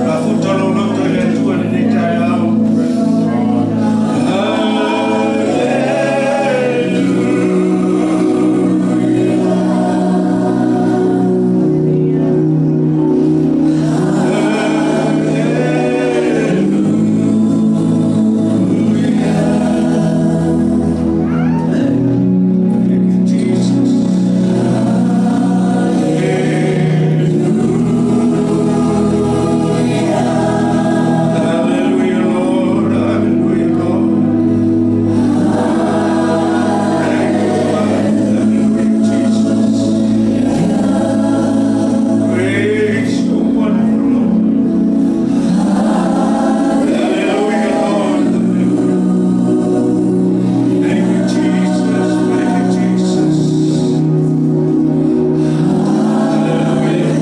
Mafuta lou loto i le Atua i lenei taeao. Thank you, Jesus. Hallelujah, Lord. Hallelujah, Lord. Thank you, Father. Hallelujah, Jesus. Praise the wonderful Lord. Hallelujah, Lord. Hallelujah. Thank you, Jesus. Thank you, Jesus. Hallelujah.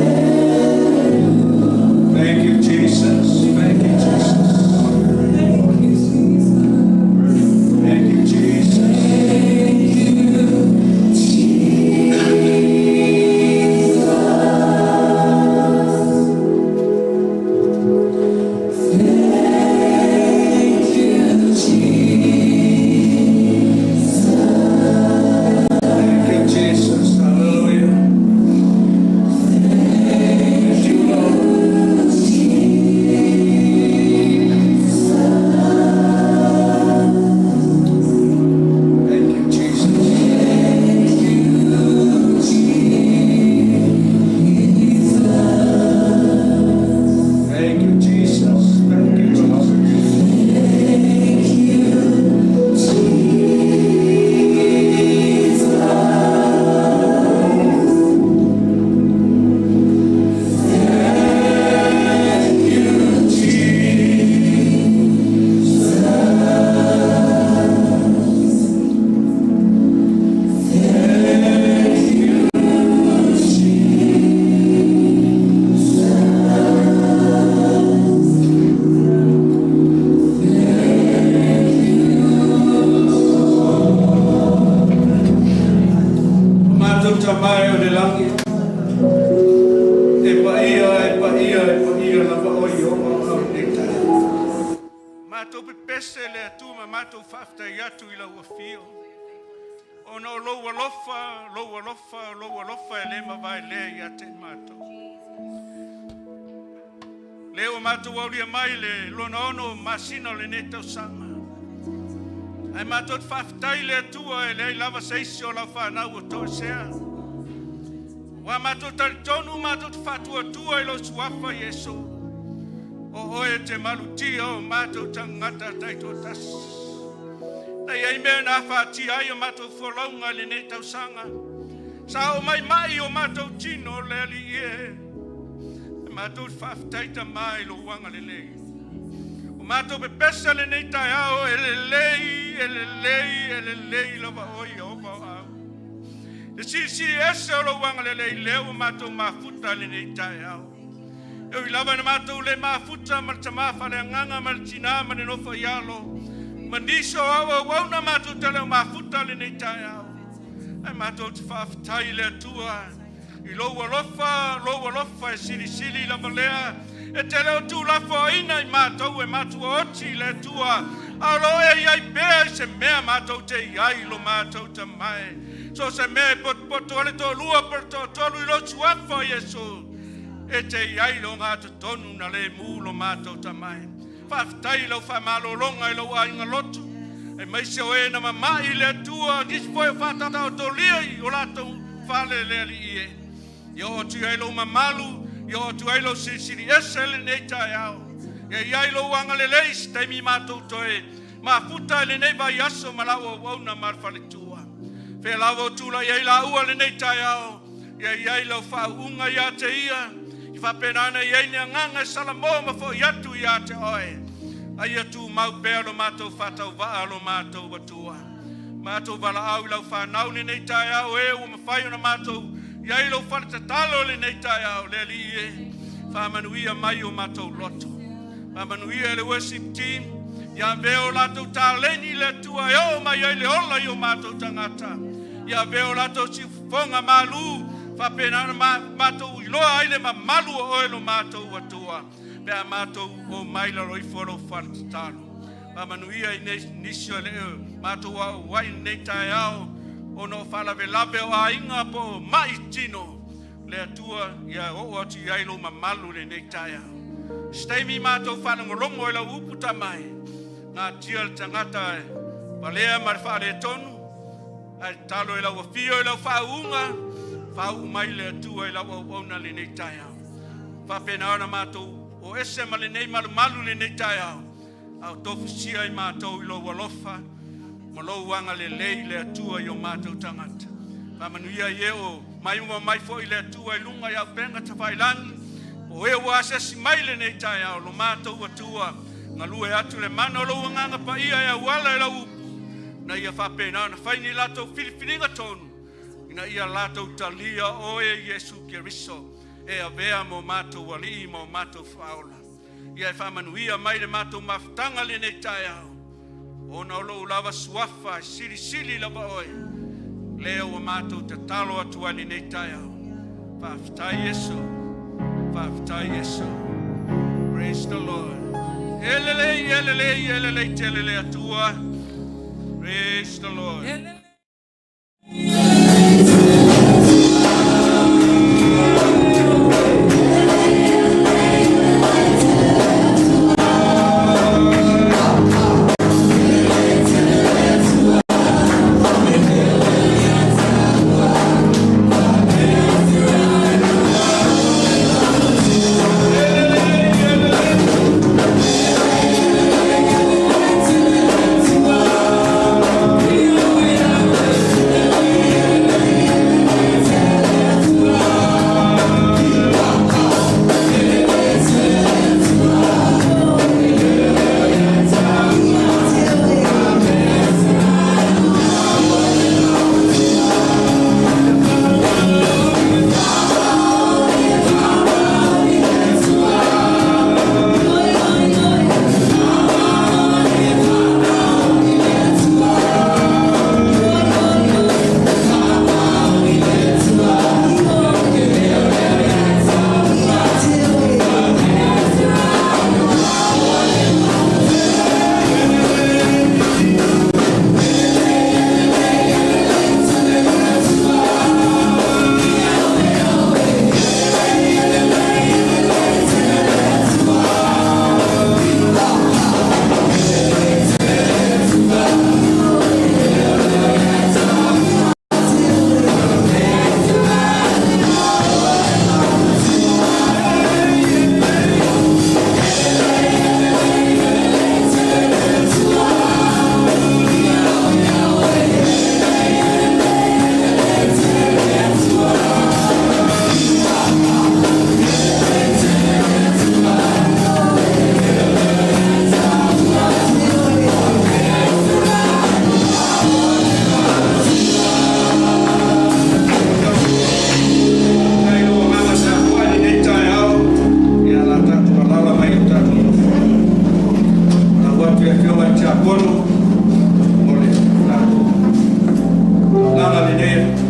Thank you, Jesus. Thank you, Jesus. Thank you, Jesus. Thank you, Jesus. Hallelujah. Thank you, Lord. Thank you, Jesus. Thank you, Jesus. Thank you, Jesus. Matou Tama e o le lagi, e paia, e paia, e paia lava oe Ieova o au i lenei taeao. Matou pepese i le Atua ma matou faafetai atu i lau afio, ona o lou alofa, lou alofa, lou alofa e le mavae lea ia te i matou. Lea ua matou aulia mai le lona ono masina o lenei tausaga. Ae matou te faafetai i le Atua e leai lava se isi o lau fanau o toesea. Ua matou talitonu matou te faatuatua i lou suafa Iesu. O oe e te malutia o matou tagata taitoatasi. Na i ai mea na afatia ai a matou folauga i lenei tausaga. Sa oo mai mai o matou tino le Alii e. E matou te faafetai Tama i lou agalelei. O matou pepesa lenei taeao e lelei, e lelei, e lelei lava oe Ieova o au. Le silisili ese o lou agalelei lea ua matou mafuta i lenei taeao. E ui lava ina matou le mafuta ma le tama faaleagaga ma le tinā ma le nofo i alo, Ma nisi o auauauna matou te le o mafuta lenei taeao. Ae matou te faafetai i le Atua i lou alofa, lou alofa e silisili lava lea. E te le o tuulafoaiina i matou e matuaoti i le Atua, a o lo o e i ai pea i se mea matou te i ai lo matou tamai. So o se mea e potopoto ai le toalua po o le toatolu i lou suafa o Iesu, e te i ai le ogatotonu na le mu lo matou tamai. Faafetai i lau faamalologa i lou aiga lotu, e maise o e na mamai i le Atua, nisi foi o faataotolia i o latou fale le Alii e. Ia oo atu i ai lou mamalu, ia oo atu i ai lou Silisili Ese lenei taeao. Ia i ai lou agalelei i se taimi matou toe mafuta i lenei vaiaso ma lau auauna ma le faletua. Fea lava o tulai ai laua i lenei taeao, ia i ai lau faauuga ia te ia, ia faapena ona i ai ni agaga e salamo ma foi atu ia te oe. A ia tumau pea lo matou faatauvaa lo matou Atua. Matou valaau i lau fanau lenei taeao, e ua mafai ona matou i ai lou fale tatalo i lenei taeao, le Alii e, faamanuia mai o matou loto, faamanuia le worship team, ia avea o latou taleni le Atua e oo mai ai le ola i o matou tagata, ia avea o latou siufofoga malu, faapena ona matou iloa ai le mamalu o oe lo matou Atua, pe a matou o mai lalo ifo o lou fale tatalo. Faamanuia i nisi o le matou auai i lenei taeao ona o faalavelave o aiga po o mai tino, le Atua ia oo atu i ai lou mamalu i lenei taeao. Se taimi matou faalogologo i lau upu tamai, natia le tagata e valea ma le faaletonu, ae tatalo i lau afio i lau faauuga, faauu mai le Atua i lau auauna i lenei taeao. Faapena ona matou o ese ma lenei malumalu i lenei taeao, a o tofusia i matou i lou alofa ma lou agalelei le Atua i o matou tagata. Faamanuia i e o mai uma mai foi le Atua i luga i auupega tafailagi, o e ua asiasi mai i lenei taeao, lo matou Atua, galue atu le mana o lou Agaga Paia e auala i lau upu, na ia faapena ona fai ni latou filifiliga tonu, ina ia latou talia oe Iesu Keriso e avea ma o matou Alii ma o matou Faaola. Ia e faamanuia mai le matou mafutaga i lenei taeao, ona o lou lava suafa e silisili lava oe, lea ua matou tatalo atu ai lenei taeao. Faafetai Iesu, faafetai Iesu. Praise the Lord. E lelei, e lelei, e lelei tele le Atua. Praise the Lord.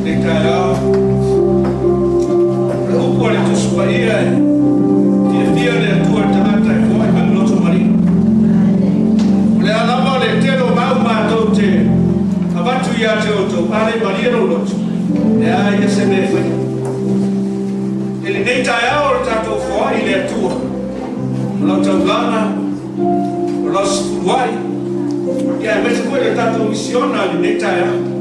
Lenei taeao, o le upu a le Tusi Paia e fiafia le Atua i le tagata e foai mai le loto malie. O le a lava le tele o mau matou te avatu ia te outou, a le malie lou loto, e leai ia se mea e faia. I lenei taeao o le tatou foai i le Atua, o lau taulaga, o lau sefuluai, ia aemaise foi le tatou misiona i lenei taeao.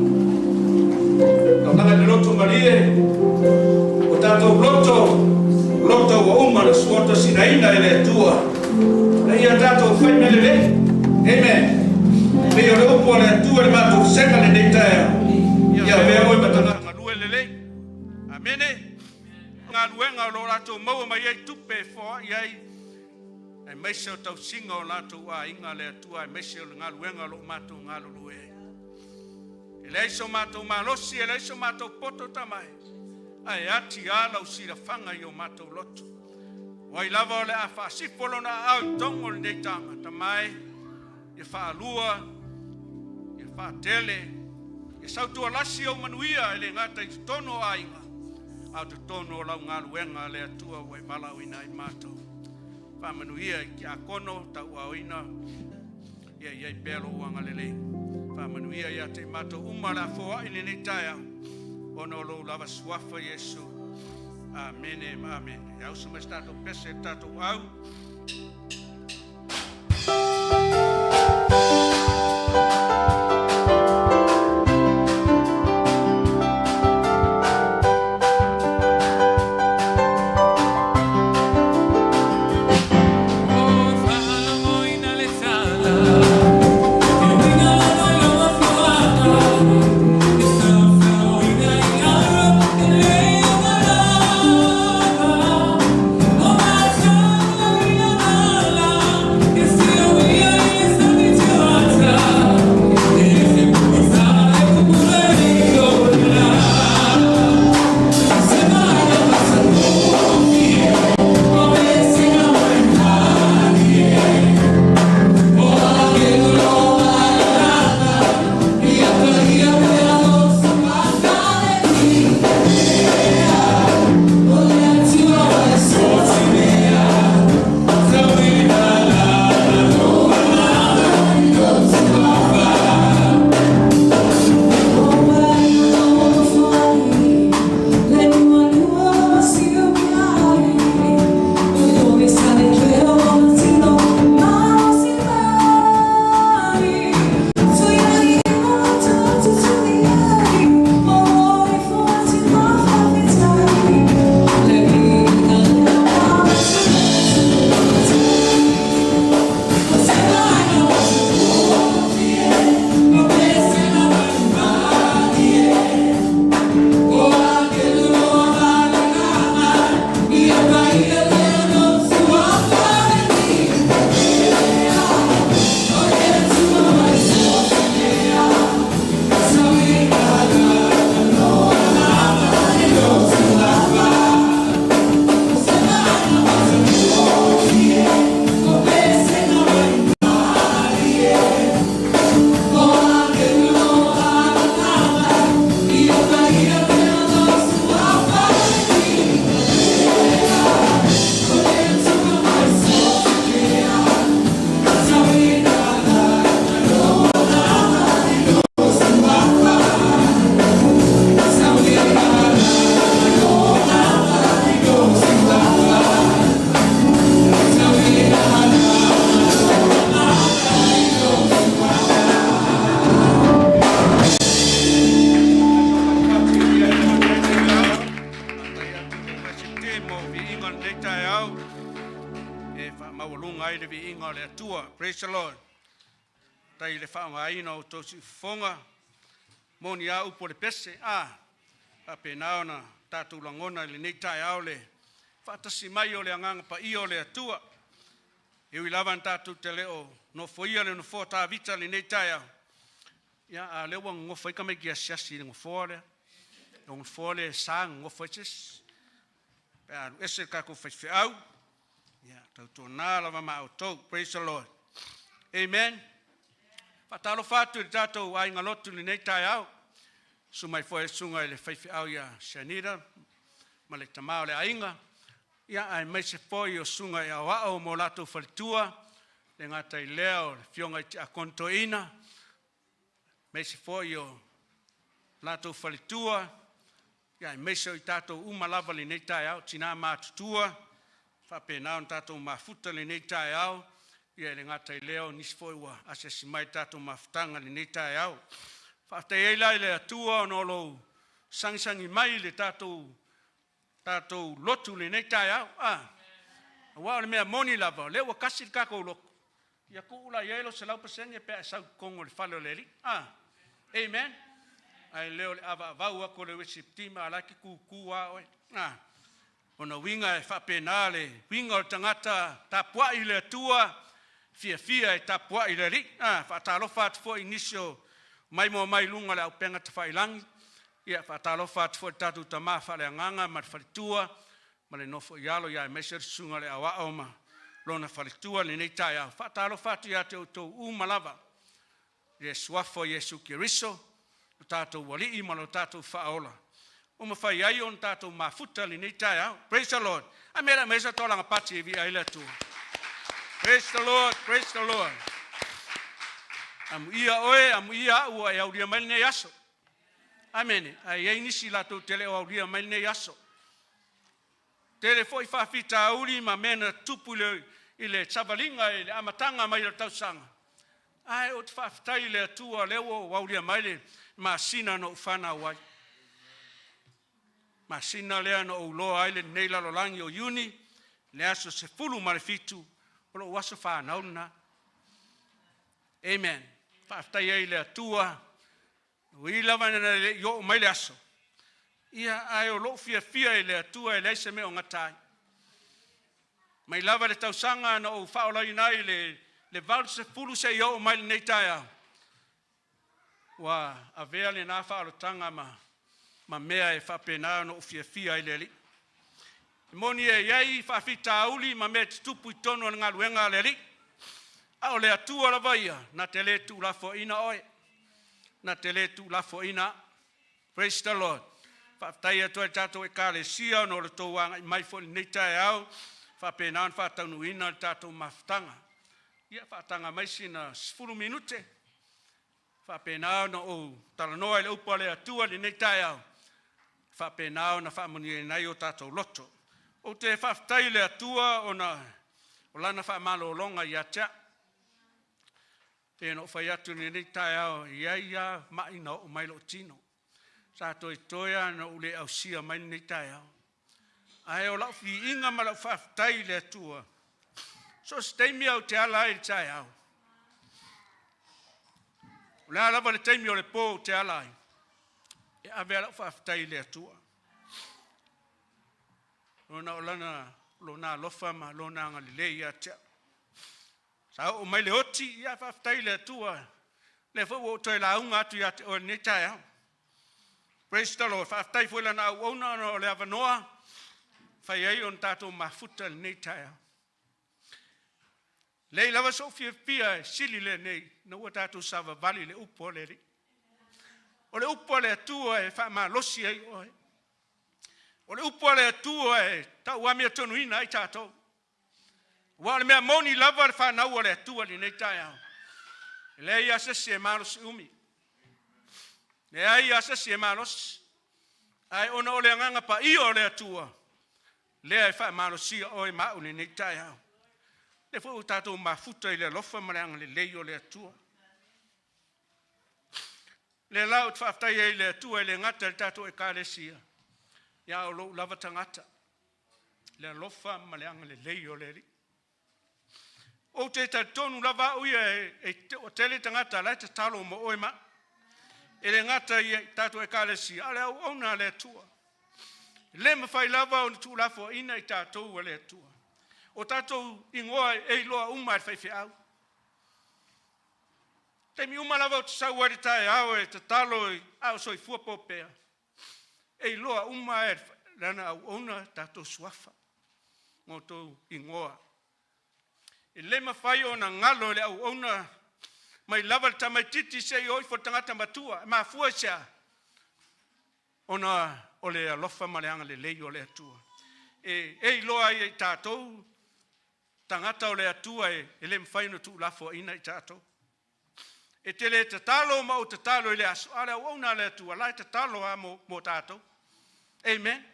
Taulaga i le loto malie, o tatou loto, loto ua uma na suoto sinaina e le Atua, na ia tatou fai mea lelei. Amen. Pei o le upu a le Atua i le matou vasega lenei taeao. Ia avea oe ma tagata galue lelei. Amene. Galuega o lo o latou maua mai ai tupe e foai ai, aemaise o tausiga o latou aiga le Atua, aemaise o le galuega o lo o matou galulue ai. E leai so matou malosi, e leai so matou poto tamai, ae ati lava lau silafaga i o matou loto. O ai lava o le a faasifo lona aao i totonu o lenei tagata mai, ia faalua, ia faatele, ia sautualasi ou manuia e le gata i totonu o aiga, a o totonu o lau galuega le Atua ua e valaauina ai matou. Faamanuia i tiakono tauaoina, ia i ai pea lou agalelei. Faamanuia ia te i matou uma le afoai lenei taeao, ona o lou lava suafa Iesu. Amene ma amene. Ia uso mai se tatou pese tatou au. E faamaualuga ai le viiga o le Atua. Praise the Lord. Tai le faaaogaina o outou siufofoga, moni a upu o le pese, a faapena ona tatou lagona i lenei taeao le faatasi mai o le agaga paia o le Atua. E ui lava na tatou te le o nofoia le nofoa Tavita i lenei taeao, ia a lea ua nonofo ai tamaiti asiasi i le nofoa lea. O le nofoa lea e sa nonofo ai se isi. Pe a alu ese le tatou faifeau, ia tautuana lava ma outou. Praise the Lord. Amen. Faatalofa atu i le tatou aiga lotu i lenei taeao. Susu mai foi le susuga i le faifeau ia Shanita ma le tama o le aiga, ia aemaise foi o susuga i aoao ma o latou faletua, e le gata i lea o le afioga i Tiakono Toeaina, aemaise foi o latou faletua, aemaise o i tatou uma lava i lenei taeao, tina ma matutua, faapena ona tatou mafuta i lenei taeao. Ia e le gata i lea o nisi foi ua asiasi mai i le tatou mafutaga i lenei taeao. Faafetai ai la i le Atua ona o lou sagisagi mai i le tatou lotu i lenei taeao, aua o le mea moni lava, o lea ua tasi le tatou lotu, ia tuu la i ai lou 100% pe a e sau i totonu o le fale o le Alii. Amen. Ae le o le avaavau atu o le worship team a o la e te tutu lava oe. Ona uiga e faapena le uiga o le tagata tapuai i le Atua, fiafia e tapuai i le Alii. Faatalofa atu foi i nisi o maimoa mai luga o le auupega tafailagi. Ia faatalofa atu foi i le tatou tama faaleagaga ma le faletua ma le nofo a alo, aemaise le susuga i le Aoao ma lona faletua i lenei taeao. Faatalofa atu ia te outou uma lava i le suafa o Iesu Keriso lo tatou Alii ma lo tatou Faaola, ua mafai ai ona tatou mafuta i lenei taeao. Praise the Lord. A mea e le aumai se taulaga pati e viia ai le Atua. Praise the Lord, praise the Lord. Amuia oe, amuia au ua e aulia mai lenei aso. Amene. Ae i ai nisi latou te le o aulia mai lenei aso. Tele foi faafitauli ma mea na tupu i le savaliga i le amataga mai o le tausaga, ae ou te faafetai i le Atua o lea ua ou aulia mai le masina na ou fanau ai. Masina lea na ou iloa ai lenei lalolagi o Iuni, le aso 17, o lou aso fanau lena. Amen. Faafetai ai i le Atua, ui lava ina le i oo mai le aso, ia ae o lou fiafia i le Atua e leai se mea o gata ai. Mai lava le tausaga na ou faaolaina ai le 80 seia oo mai lenei taeao, ua avea lena faaolataga ma mea e faapena ona ou fiafia ai i le Alii. E moni e i ai faafitauli ma mea e tutupu i totonu o le galuega a le Alii, a o le Atua lava ia na te le tuulafoaiina oe, na te le tuulafoaiina au. Praise the Lord. Faafetai atu ai i le tatou Ekalesia ona o le tou agai mai foi i lenei taeao, faapena ona faataunuuina le tatou mafutaga. Ia faataga mai sina 10 minute faapena ona ou talanoa i le upu a le Atua i lenei taeao, faapena ona faamanuiaina ai o tatou loto. Ou te faafetai i le Atua ona o Lana faamalologa ia te au. Pei ona ou fai atu i lenei taeao, e i ai lava mai na oo mai i lou tino, sa toetoe lava ona ou le ausia mai lenei taeao. Ae o lau viiga ma lau faafetai i le Atua, so o se taimi lava ou te ala ai i le taeao, o le a lava le taimi o le po ou te ala ai, e ave lava lau faafetai i le Atua, ona o Lona alofa ma Lona agalelei ia te au. Sa oo mai le oti, ia faafetai i le Atua, o lea foi ua ou toe lauga atu ia te oe i lenei taeao. Praise the Lord. Faafetai foi i lana auauna ona o le avanoa fai ai ona tatou mafuta i lenei taeao. Leai lava sou fiafia e sili lenei ina ua tatou savavali i le upu a le Alii. O le upu a le Atua e faamalosi ai oe. O le upu a le Atua e tauamiotonu ai tatou. Aua o le mea moni lava le fanau a le Atua i lenei taeao. E leai lava se isi e malosi umi. Leai lava se isi e malosi. Ae ona o le agaga paia o le Atua, lea e faamalosia oe ma au i lenei taeao. O lea foi ua tatou mafuta i le alofa ma le agalelei o le Atua. O lea la ou te faafetai ai i le Atua e le gata i le tatou Ekalesia, a o lou lava tagata, le alofa ma le agalelei o le Alii. Ou te talitonu lava au ia, e toatele tagata la e tatalo mo oe ma au. E le gata i tatou Ekalesia, a o le auauna a le Atua. E le mafai lava ona tuulafoaiina i tatou e le Atua. O tatou igoa e iloa uma e le faifeau. Taimi uma lava ou te sau ai i le taeao e tatalo a o soifua pea, e iloa uma e lana auauna tatou suafa ma outou igoa. E le mafai ona galo e le auauna mai lava le tamaitiiti seia oo ifo i le tagata matua. E mafua i se a? Ona o le alofa ma le agalelei o le Atua. E iloa ai e i tatou tagata o le Atua e le mafai ona tuulafoaiina i tatou. E te le tatalo ma ou tatalo i le aso, a o le auauna a le Atua, la e tatalo lava mo tatou. Amen.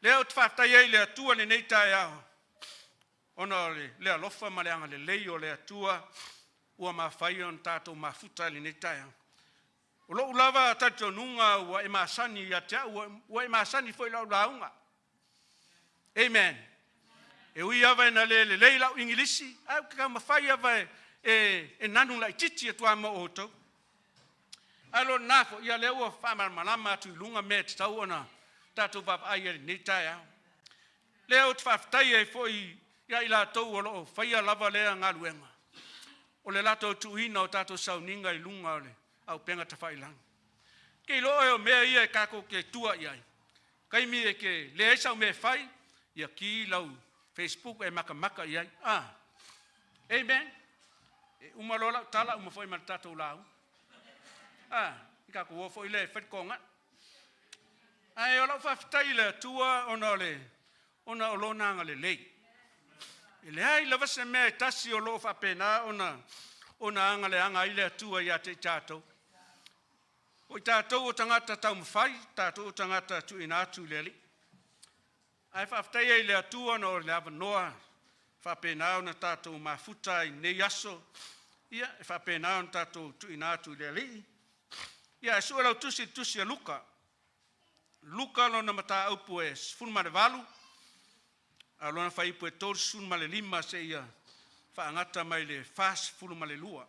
Lea ou te faafetai ai i le Atua i lenei taeao, ona o le alofa ma le agalelei o le Atua ua mafai ona tatou mafuta i lenei taeao. O lou lava talitonuga ua e masani ia te au, ua e masani foi i lau lauga. Amen. E ui lava ina le lelei lau Igilisi, ae ou te taumafai lava e nanu laitiiti atu lava ma outou. Ae o lena foi, ia lea ua faamalamalama atu i luga mea e tatau ona tatou vaavaai i ai i lenei taeao. Lea ou te faafetai ai foi ia i latou o lo o faia lava lea galuega, o le latou tuuina o tatou sauniga i luga o le auupega tafailagi. Ke iloa o mea ia e tatou te tua i ai, taimi e te leai sau mea e fai, ia ki lau Facebook e matamata i ai. Ah, amen. E uma loa lau tala uma foi ma le tatou lauga. Ah, i tatou o foi lea e fai le toga. Ae o lau faafetai i le Atua ona o lona agalelei. E leai lava se mea e tasi o lo o faapena ona agaleaga ai le Atua ia te i tatou. O i tatou o tagata taumafai, tatou o tagata tuuina atu i le Alii. Ae faafetai ai i le Atua ona o le avanoa faapena ona tatou mafuta ai i lenei aso, ia e faapena ona tatou tuuina atu i le Alii. Ia, e sue lau tusi i le tusi a Luka. Luka lona mataupu e 18, a o lona fuaiupu e 35 seia faagata mai le 42.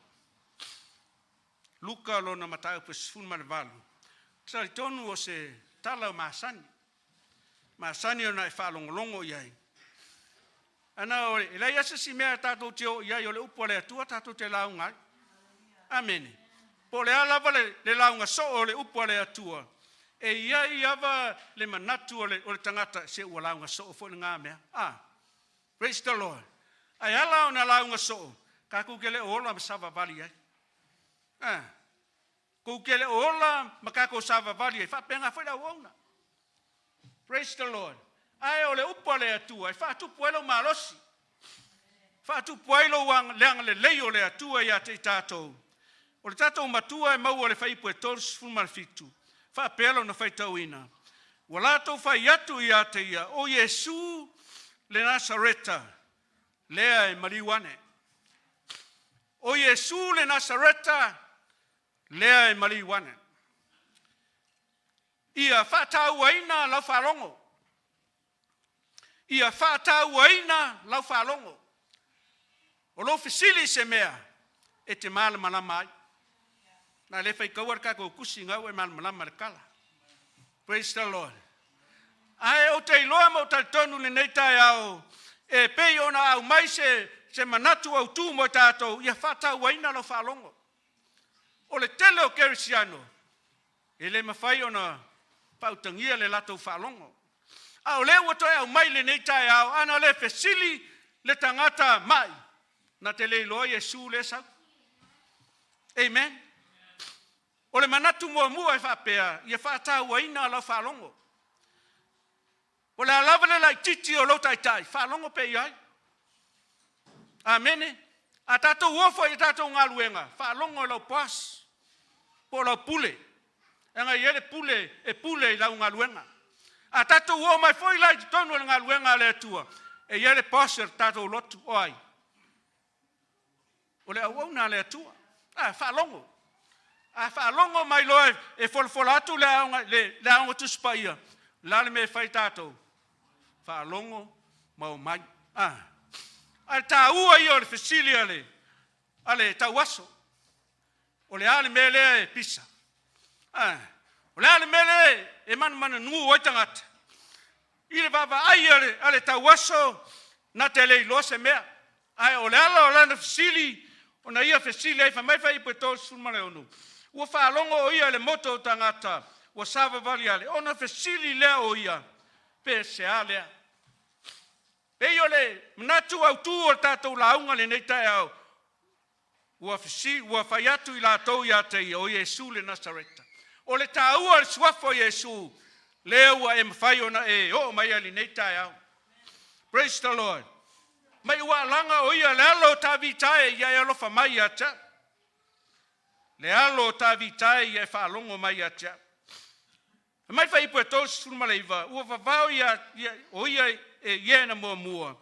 Luka lona mataupu e 18. Talitonu o se tala o masani. Masani ona e faalogologo i ai. Ana o e leai se isi mea tatou te o i ai o le upu a le Atua tatou te lauga ai. Amene. Po o le a lava le lauga soo o le upu a le Atua, e iai lava le manatu o le tagata se ua lauga soo foi lena mea. Ah, praise the Lord. Ae ala ona lauga soo, tatou te le o ola ma savavali ai. Ah, kou te le o ola ma tatou savavali ai, faapena foi le auauna. Praise the Lord. Ae o le upu a le Atua e faatupu ai lou malosi, faatupu ai lou le agalelei o le Atua ia te i tatou. O le tatou matua e maua le fuaiupu e 37, faapea lona faitauina. Ua latou fai atu ia te ia, o Iesu le Nasareta, lea e maliu ane. O Iesu le Nasareta, lea e maliu ane. Ia faatauaina lau faalogo. Ia faatauaina lau faalogo. O lou fesili i se mea e te malamalama ai. Na le faitaua le tatou tusi na ua e malamalama le tala. Praise the Lord. Ae ou te iloa ma ou talitonu lenei taeao e pei ona au mai se manatu autu mo tatou, ia faatauaina lau faalogo. O le tele o kerisiano, e le mafai ona faautagia le latou faalogo. A o lea ua toe aumai lenei taeao, ana le fesili le tagata mai, na te le iloa Iesu lea sau. Amen. O le manatu muamua e faapea, ia faatauaina lau faalogo. O le a lava le laititi o lou taitai, faalogo pe i ai. Amene. A tatou ofo i tatou galuega, faalogo i lau boss, po o lau pule. E agai ai le pule e pule i lau galuega. A tatou o mai foi la i totonu o le galuega a le Atua, e i ai le boss o le tatou lotu, o ai? O le auauna a le Atua. A, faalogo. A faalogo mai loa e folafola atu le aoga Tusi Paia, la le mea e fai tatou? Faalogo ma omai. A, ae taua ia o le fesili a le tauaso. O le a le mea lea e pisa? A, o le a le mea lea e manumananu ai tagata? I le vaavaai a le tauaso, na te le iloa se mea. Ae o le ala o lana fesili, ona ia fesili ai, fai mai fuaiupu e 36, ua faalogo o ia i le moto o tagata, ua savavali ale, ona fesili lea o ia, pe se a lea. Pei o le manatu autu o le tatou lauga lenei taeao, ua fai atu i latou ia te ia, o Iesu le Nasareta. O le tāua o le suafa o Iesu, lea ua e mafai ona e oo mai ai i lenei taeao. Praise the Lord. Mai ua alaga o ia le alo o Tavita e ia e alofa mai ia te au. Le alo o Tavita e ia e faalogo mai ia te au. E mai fuaiupu e 39, ua vavao ia, ia, o ia e ia na muamua,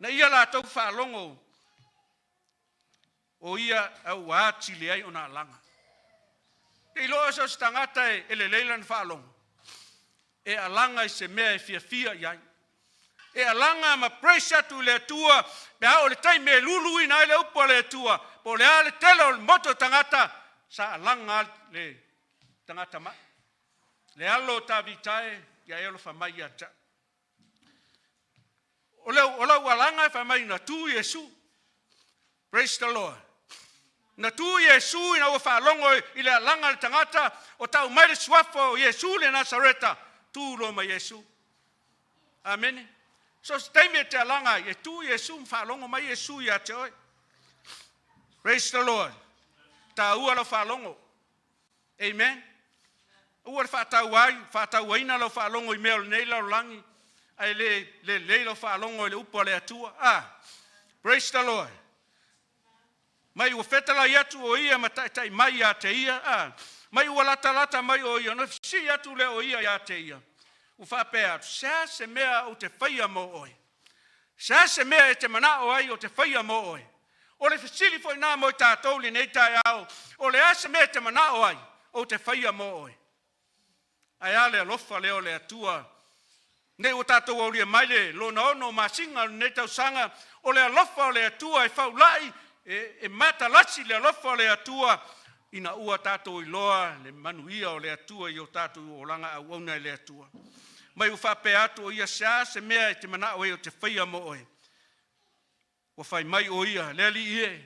na ia latou faalogo o ia au ua atili ai ona alaga. E iloa so o se tagata e lelei lana faalogo, e alaga i se mea e fiafia i ai. E alaga ma praise atu i le Atua, pe a o le taimi e luluina ai le upu a le Atua, po o le a le tele o le moto o tagata, sa alaga le tagata mai. Le alo o Tavita e, ia e alofa mai ia te au. O lau alaga e fai mai na tu Iesu. Praise the Lord. Na tu Iesu ina ua faalogo i le alaga a le tagata o tau mai le suafa o Iesu le Nasareta, tu loa ma Iesu. Amene. So se taimi e te alaga ai, e tu Iesu ma faalogo mai Iesu ia te oe. Praise the Lord. Tāua lau faalogo. Amen. Ua le faataua ai, faatauaina lau faalogo i mea o lenei lalolagi, ae le lelei lau faalogo i le upu a le Atua. Ah, praise the Lord. Mai ua fetalai atu o ia ma taitai mai ia te ia, ah, mai ua latalata mai o ia, na fesili atu lea o ia ia te ia. Ua faapea atu, se a se mea ou te faia mo oe? Se a se mea e te manao ai o te faia mo oe? O le fesili foi nā mo i tātou lenei taeao, o le a se mea e te manao ai ou te faia mo oe? Ae a le alofa lea o le Atua, nei ua tātou aulia mai le lona 6 masina o lenei tausaga, o le alofa o le Atua e faulai, e matalasi le alofa o le Atua, ina ua tātou iloa le manuia o le Atua i o tātou olaga auauna i le Atua. Mai ua faapea atu o ia se a se mea e te manao ai o te faia mo oe. Ua fai mai o ia, le Alii e,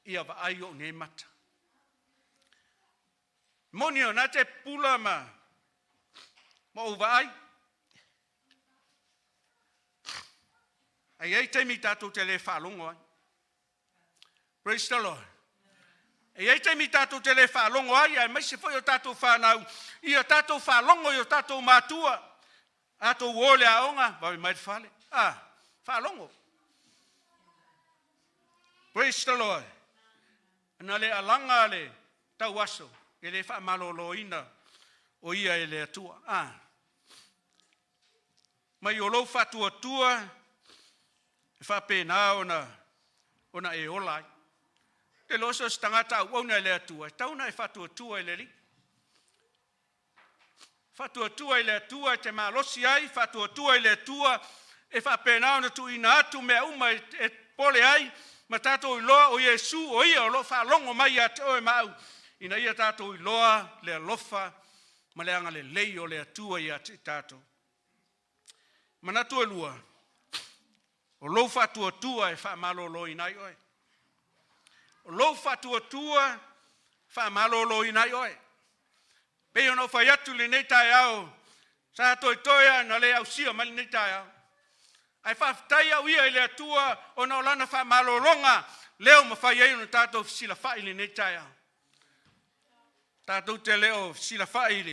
ia vaai o nei mata. Moni o nā te pula ma ou vaai. Ai ai taimi tātou te le faalogo ai. Praise the Lord. E ai taimi tātou te le faalogo ai, ae maise foi o tātou whānau, ia tātou faalogo i o tātou mātua, a tou o le aoga, vave mai le fale. Ah, faalogo. Praise the Lord. Na le alaga le tauaso, e le faamaloloina o ia e le Atua. Ah. Mai o lou faatuatua, e faapena ona e ola ai. Te loso se tagata auauna e le Atua, e tau na e faatuatua i le Alii. Faatuatua i le Atua e te malosi ai, faatuatua i le Atua e faapena ona tuuina atu mea uma e pole ai, ma tātou iloa o Iesu o ia o lo faalogo mai ia te oe ma au, ina ia tātou iloa le alofa ma le agalelei o le Atua ia te tātou. Manatu e lua, o lou faatuatua e faamaloloina ai oe. O lou faatuatua faamaloloina ai oe. Pei ona ou fai atu lenei taeao, sa toetoe na le ausia mai lenei taeao. Ae faafetai au ia i le Atua ona o lana faamalologa lea ua mafai ai ona tātou fesilafai lenei taeao. Tātou te leo fesilafai i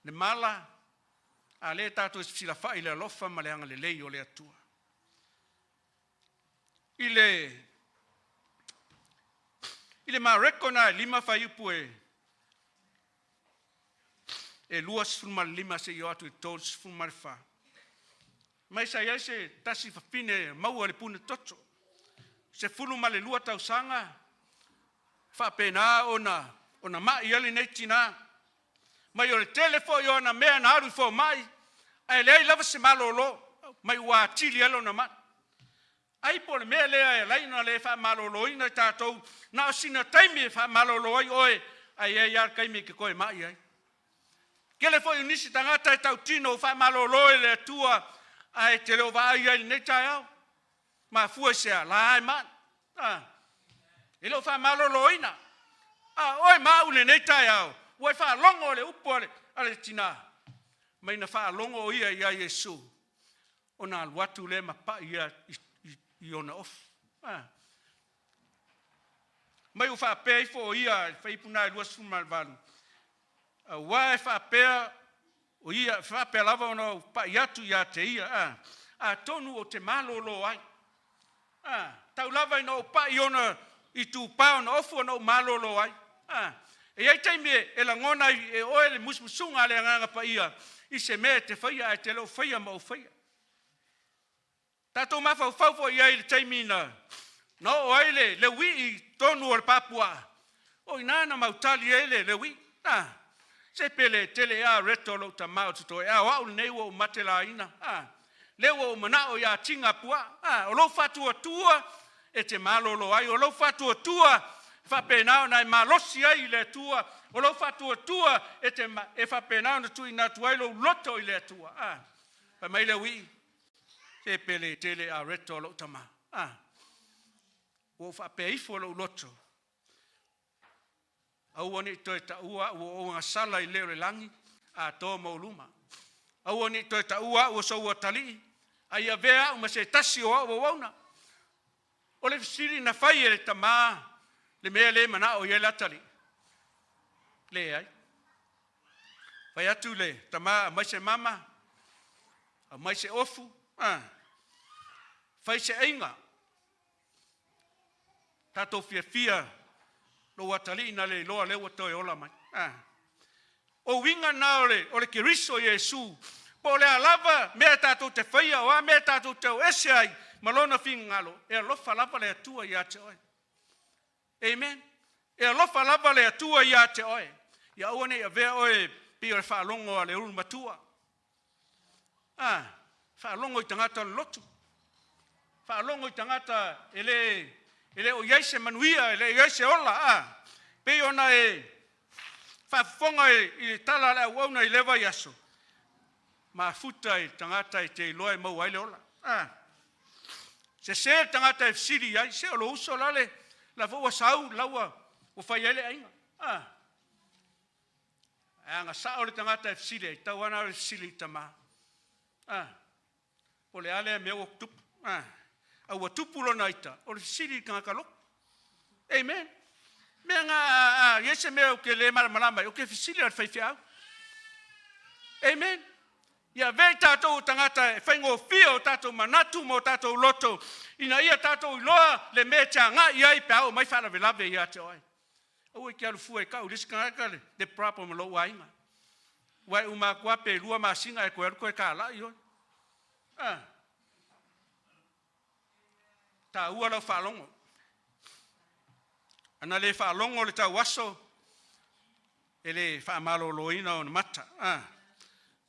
le mala, a le tātou fesilafai i le alofa ma le agalelei o le Atua. I le Mareko na e 5 fuaiupu e 25 seia oo atu i 34. Mai sa i ai se tasi fafine maua le pune toto. 12 tausaga faapena ona mai ai lenei tina. Mai o le tele foi o ana mea na alu i fomai, ae leai lava se malolo, mai ua atili ai lona mai. Ai po o le mea lea e alai ona le faamaloloina i tatou, na o sina taimi e faamalolo ai oe, ai ai lava le taimi e te toe mai ai. Kele foi o nisi tagata e tautino o faamalolo e le Atua, ae te leo vaai ai lenei taeao. Mafua i se a, la e mai. Ah, e leo faamaloloina. A oe ma au lenei taeao, ua e faalogo le upu a le tina. Mai na faalogo o ia ia Iesu, ona alu atu le mapai ia i ona ofu. Ah. mai ua faapea ifo o ia i le fuaiupu lena e 28, aua e faapea o ia, faapea lava ona ou pai atu ia te ia, atonu ou te malolo ai. Tau lava ina ou pai ona itupa ona ofu ona ou malolo ai. E i ai taimi e lagona ai e oe le musumusuga a le Agaga Paia i se mea e te faia ae te le o faia ma ou faia. Tatou mafaufau foi i ai i le taimi na oo ai le uii i totonu o le papuaa, o i ina na mautali ai le uii. Se pe le tele ea areto a lou tama o totoe, a o au lenei ua ou matelaina. Lea ua ou manao ia tiga puaa. O lou faatuatua e te malolo ai, o lou faatuatua e faapena ona e malosi ai i le Atua, o lou faatuatua e faapena ona tuuina atu ai lou loto i le Atua. Fai mai le uii, se pe le tele areto a lou tama. Ua ou faapea ifo i lou loto, aua ne i toe taua au o ogasala i le o le lagi atoa ma ou luma. Aua ne i toe taua au o sou atalii, a ia avea au ma se tasi o au auauna. O le fesili na fai e le tama le mea lea e manao i ai le atalii? Leai. Fai atu le tama, aumai se mama, aumai se ofu, fai se aiga, tatou fiafia lou atalii na le iloa lea ua toe ola mai. O uiga na o le Keriso Iesu, po o le a lava mea tatou te faia, o a mea tatou te o ese ai ma lona finagalo, e alofa lava le Atua ia te oe. Amen. E alofa lava le Atua ia te oe. Ia aua ne i avea oe pei o le faalogo a le ulu matua. Faalogo i tagata o le lotu, faalogo i tagata e le o i ai se manuia, e le o i ai se ola. Pei ona e faafofoga i le tala a le auauna i lea vaiaso, mafuta i le tagata e te iloa e maua ai le ola. Sese le tagata e fesili ai, se o lou uso lale, la foi ua sau, la ua fai ai le aiga. Ae agasao le tagata e fesili ai, tau lava na o le fesili i tama. Po o le a lea mea ua tupu. A ua tupu lona ita, o le fesili i le tagata lotu. Amen. Mea nga a i ai se mea ou te le malamalama ai, ou te fesili i le faifeau. Amen. Ia avea i tatou o tagata e faigofie o tatou manatu ma o tatou loto, ina ia tatou iloa le mea e te agai ai pe a oo mai faalavelave ia te oe. Aua e te alu fua e tau i le isi tagata le problem o lou aiga. Ua e uma atu lava pe 2 masina e toe alu toe talai oe. Taua lau faalogo. Ana le faalogo le tauaso, e le faamaloloina ona mata.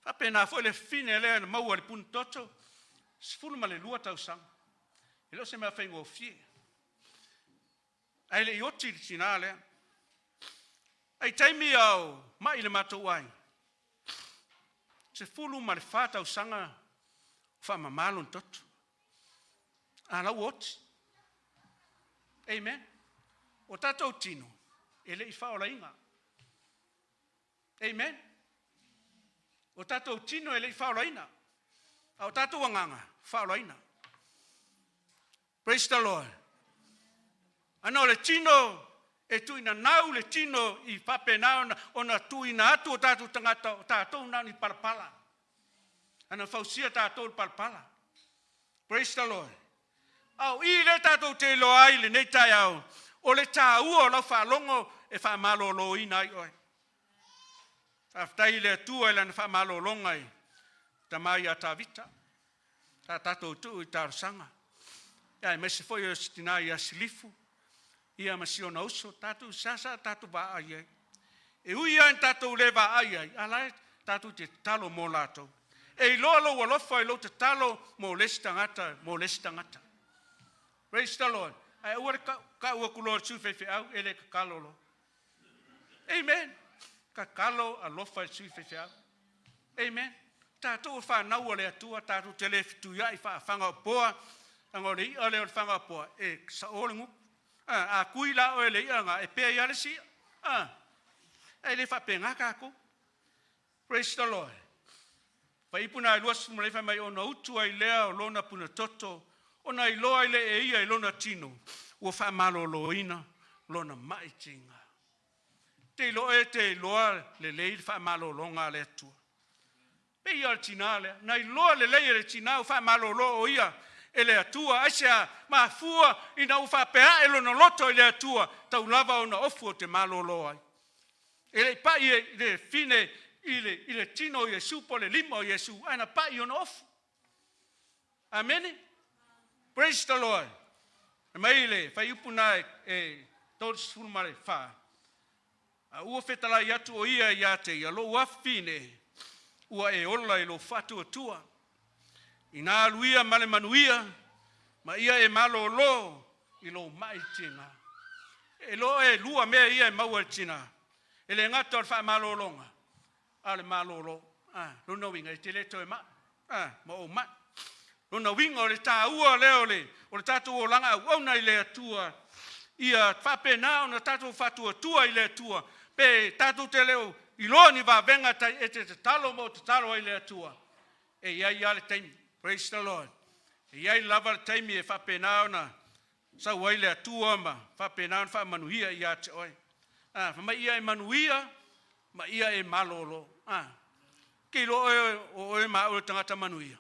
Faapena foi le fafine lea na maua i le punitoto, 12 tausaga. E le o se mea faigofie. Ae le i oti le tina lea. Ai taimi ao mai le matou aiga, 14 tausaga faamama lona toto. A la ua oti. Amen. O tatou tino, e le i faaolaina. Amen. O tatou tino e le i faaolaina. A o tatou agaga, faaolaina. Praise the Lord. Ana o le tino e tuuina nau le tino i faapena ona tuuina atu o tatou tagata o tatou na ni palapala. Ana fausia tatou le palapala. Praise the Lord. A o i le tatou te iloa ai lenei taeao, o le tāua o lau faalogo e faamaloloina ai oe. Faafetai i le Atua i lana faamalologa i tama ia Tavita. Ta tatou tuu i talosaga. Ia aemaise foi o si tina ia Silifu, ia ma si ona uso, tatou sasa tatou vaai ai. E ui lava ina tatou le vaai ai, a la e tatou te tatalo mo latou. E iloa lou alofa i lou tatalo mo le isi tagata, mo le isi tagata. Praise the Lord. Ae aua le kau atu loa le sui faifeau e le tatalo loa. Amen. Tatalo alofa i le sui faifeau. Amen. Tatou o whanau o le Atua, tatou te le fituiai whaafaga o poa, anga o le ia lea o le whaga o poa, e sa o le ngupu. A kui la o e le ia nga, e pea ia le sia. E le whaapenga kākou. Praise the Lord. Fuaiupu na e 29 mai ona utu ai lea o lona punatoto, ona iloa ai le e ia i lona tino, ua faamaloloina lona ma'i tiga. Te iloa e te iloa lelei le faamalologa a le Atua. Pe ia o le tinā lea, na iloa lelei e le tinā ua faamalolo o ia e le Atua, aisea? Mafua ina ua faapea ae lona loto i le Atua, tau lava ona ofu ou te malolo ai. E le i pai i le fine i le tino o Iesu po o le lima o Iesu, ae na pai ona ofu. Amene? Praise the Lord. E mai le fuaiupu na e 34, a ua fetalai atu o ia ia te ia, lou afafine, ua e ola i lou faatuatua. Ina alu ia ma le manuia, ma ia e malolo i lou mai tiga. E loa e lua mea ia e maua e le tina. E le gata o le faamalologa, a o le malolo. Ah, lona uiga e te le toe mai. Ah, ma ou mai. Lona uiga o le tāua lea o le tatou olaga auauna i le Atua, ia faapena ona tatou faatuatua i le Atua, pe tatou te leo iloa ni vavega tai e te tatalo ma o tatalo ai le Atua. E i ai lava le taimi. Praise the Lord. E i ai lava le taimi e faapena ona sau ai le Atua ma faapena ona faamanuia ia te oe. Ah, fa mai ia e manuia, ma ia e malolo. Ah, ke iloa oe o oe ma au le tagata manuia.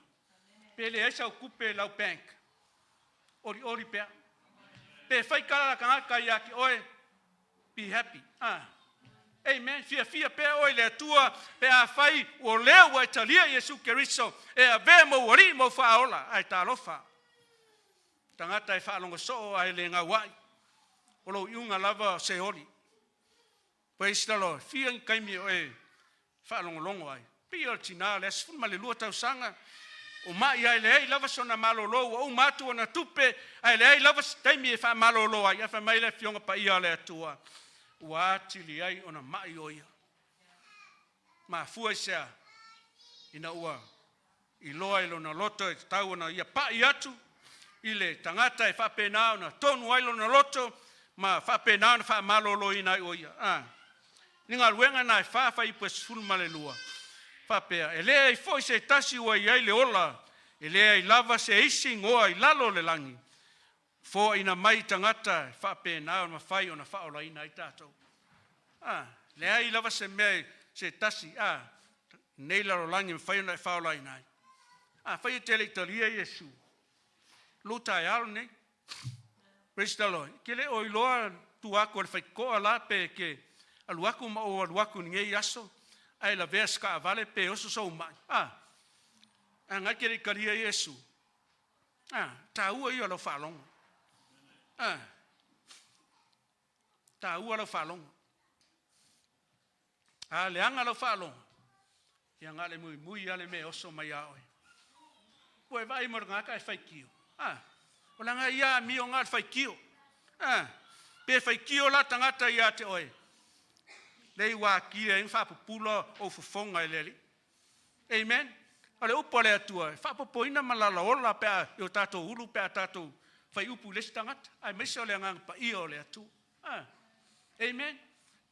Pe leai sau tupe lau bank. Oli oli pea. Pe fai kala la tagata ia te oe, be happy. Ah. Amen. Fia fia pea oe le Atua, pe a fai o lea ua e talia Iesu Keriso, e avea mo alii mo faaola, ai talofa. Tagata e faalogo soo ai le gauai. O lou iuga lava se oli. Praise the Lord. Fia ni taimi o e faalogologo ai. Pei o le tinā le 12 tausaga, o mai ai leai lava sona malolo ua uma atu ona tupe, ae leai lava se taimi e faamalolo ai. Ae fai mai le afioga paia o le Atua, ua atili ai ona mai o ia. Mafua i sea, ina ua iloa i lona loto e tatau ona ia pai atu i le tagata e faapena ona tonu ai lona loto ma faapena ona faamaloloina ai o ia. Ah. Ni galuega na e fa fuaiupu e 12. Faapea, e leai foi se tasi ua i ai le ola, e leai lava se isi igoa i lalo o le lagi, foaina mai tagata e faapena ona mafai ona faaolaina ai tatou. Ah, leai lava se mea se tasi, ah, nei lalolagi mafai ona e faaolaina ai. Ah, fai e te le i talia Iesu. Lou taeao nei. Praise the Lord. Ke le o iloa tu aku o le faikoa la pe ke alu aku ma o alu aku ni ngei aso, ai la vea ska vale pe oso so mai. Ah, a ngai ke le i talia Iesu. Ah, tāua ia lau faalogo. Ah, tāua lau faalogo. A leaga lau faalogo. Ia ngā le mui mui ale me oso mai a oe. Ua e vaai mo le tagata e faitio. Ah, o laga ia amio ngā le faitio. Ah, pe faitio la tagata ia te oe. Lei ua akia e faapupula o fofoga i le Alii. Amen. O le upu a le Atua, e faapopoina ma lalaola pe a i o tatou ulu pe a tatou fai upu i le isi tagata. Aemaise o le agaga paia o le Atua. Ah. Amen.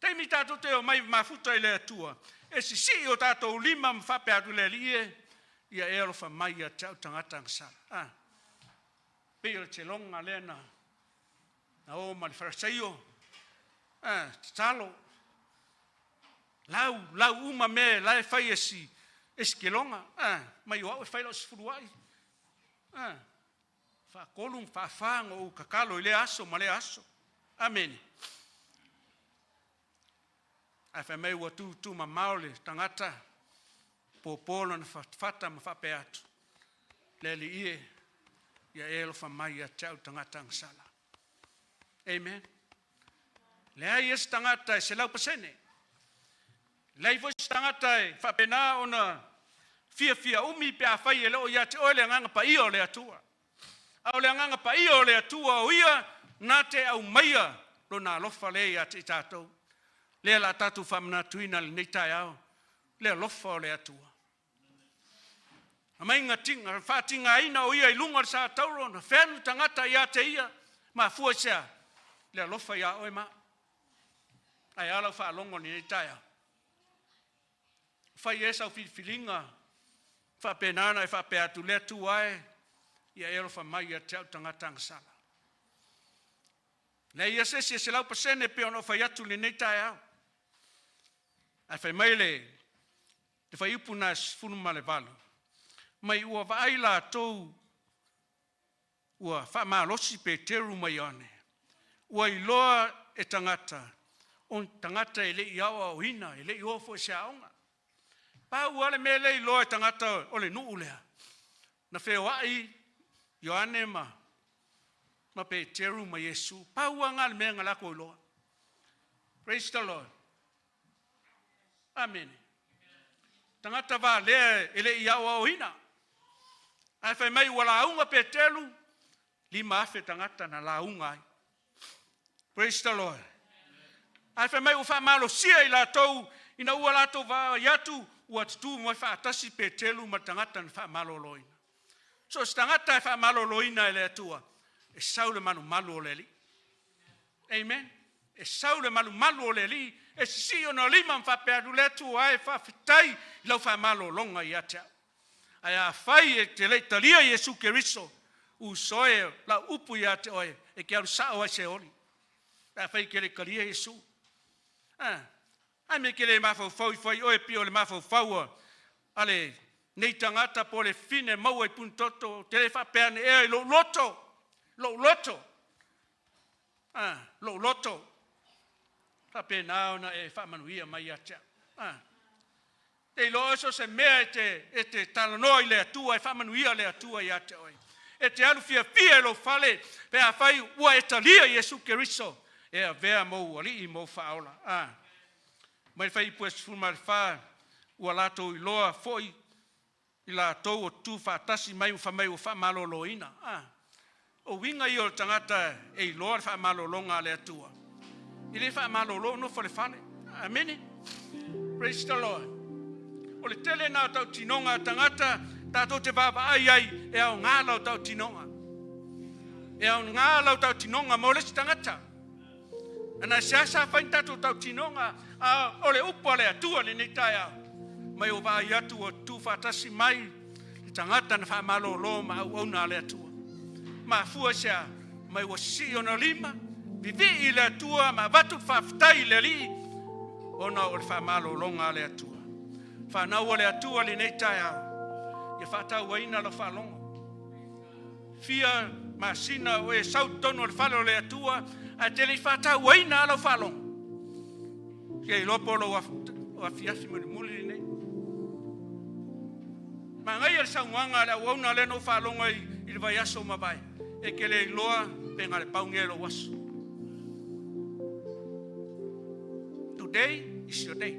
Taimi tatou te o mai mafuta i le Atua, e sisii o tatou lima ma faapea atu le Alii e, ia e alofa mai ia te au tagata agasala. Ah. Pei o le teloga lea na o ma le Fariseio, ah, tatalo, lau, lau uma me la e fai e si keloga, ah, mai o au e fai lau 10 ai. Ah, faatolu ma faafa ona ou tatalo i lea aso ma lea aso. Amene. Ae fai mai ua tutu mamao le tagata, pōpō lona fatafata ma faapea atu. Le Alii e, ia e alofa mai ia te au tagata agasala. Amen. Leai e se tagata e 100%. Leai foi se tagata e faapena ona fiafia umi pe a fai e leo ia te oe le agaga paia o le Atua. A o le agaga paia o le Atua o ia na te aumaia lona alofa lea ia te i tatou. Lea la tatou faamanatuina lenei taeao, le alofa o le Atua. A mai ga faatigaina o ia i luga o le sa tauro na feanu tagata ia te ia, mafua i sea, le alofa ia oe ma. Ae ala o faalogo lenei taeao. Fai e sau filifiliga, faapena na e faapea atu le Atua e, ia e alofa mai ia te au tagata agasala. Leai ia se isi e 100% pei ona ou fai atu i lenei taeao. Ae fai mai le fuaiupu lena e 18, mai ua vaai latou ua faamalosi Peteru ma Ioane, ua iloa e tagata, o ni tagata e le i aoaoina, e le i o foi i se aoga. Pau lava le mea lea e iloa e tagata o le nuu lea, na feoai Ioane ma Peteru ma Iesu. Pau lava lena o le mea na latou iloa. Praise the Lord. Amene. Tagata valea e le i aoaoina. Ae fai mai ua lauga Peteru, 5,000 tagata na lauga ai. Praise the Lord. Ae fai mai ua faamalosia i latou ina ua latou vaai atu ua tutu mai faatasi Peteru ma le tagata na faamaloloina. So o se tagata e faamaloloina e le Atua, e sau le malumalu o le Alii. Amen. E sau le malumalu o le Alii, e sisii ona lima ma faapea atu, le Atua e faafetai i lau faamalologa ia te au. Ae afai e te le i talia Iesu Keriso, uso e, lau upu ia te oe, e te alu sao ai Seoli. Pe afai e te le i talia Iesu. Ah, ai me ke le mafaufau i fai oe pei o le mafaufau a le nei tagata po le fine maua i Punitoto, te le faapea ane ea i lou loto, lou loto, ah, lou loto, faapena ona e faamanuia mai ia te au. Ah, te iloa so se mea e te talanoa i le Atua e faamanuia le Atua ia te oe. E te alu fiafia i lou fale, pe afai ua e talia Iesu Keriso, e avea mou alii mou faaola. Ah, mai fuaiupu e 14, ua latou iloa foi i latou o tu faatasi mai ua fai mai ua faamaloloina. Ah, o uiga ia o le tagata e iloa le faamalologa a le Atua. E le faamalolo nofo le fale. Amene. Praise the Lord. O le tele na o tautinoga a tagata tatou te vaavaai ai e aoga lau tautinoga. E aoga lau tautinoga mo le isi tagata. Ana se asa fai tatou tautinoga a o le upu a le Atua lenei taeao. Mai o vaai atu o tu faatasi mai le tagata na faamalolo ma auauna a le Atua. Mafua se a mai ua sisii ona lima, vivii i le Atua ma avatu le faafetai i le Alii ona o le faamalologa a le Atua. Whanau o le Atua lenei taeao, ia faatauaina lau faalogo. Fia masina o e sau totonu o le fale o le Atua, ae te le i faatauaina lau faalogo. Ia iloa po o lou afiafi mulimuli lenei. Magaia le saunoaga a le auauna lea na ou faalogo ai i le vaiaso ua mavae. E te le iloa pe na o le pau lenei o lou aso. Today is your day.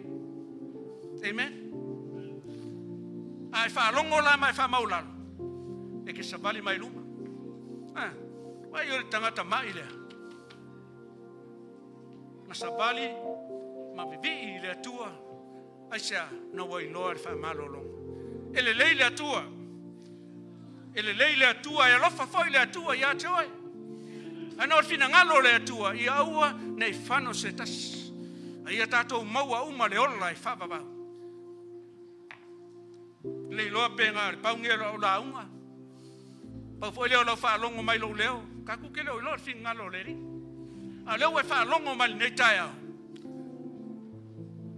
Amen. A e faalogo la ma e faamaulalo, e ke savali mai luma. Ah, vai o le tagata mai lea. Na savali ma vivii i le Atua, ai sea na ua iloa le faamalologa. E lelei le Atua. E lelei le Atua, e alofa foi le Atua ia te oe. Ae o le finagalo o le Atua, ia aua nei fano se tasi. A ia tatou maua uma le ola e faavavau. Le iloa pe na o le pau lenei o lau lauga. Pau foi lea o lau faalogo mai lou leo. Tatou te le o iloa le finagalo o le Alii. A o lea ua e faalogo mai lenei taeao.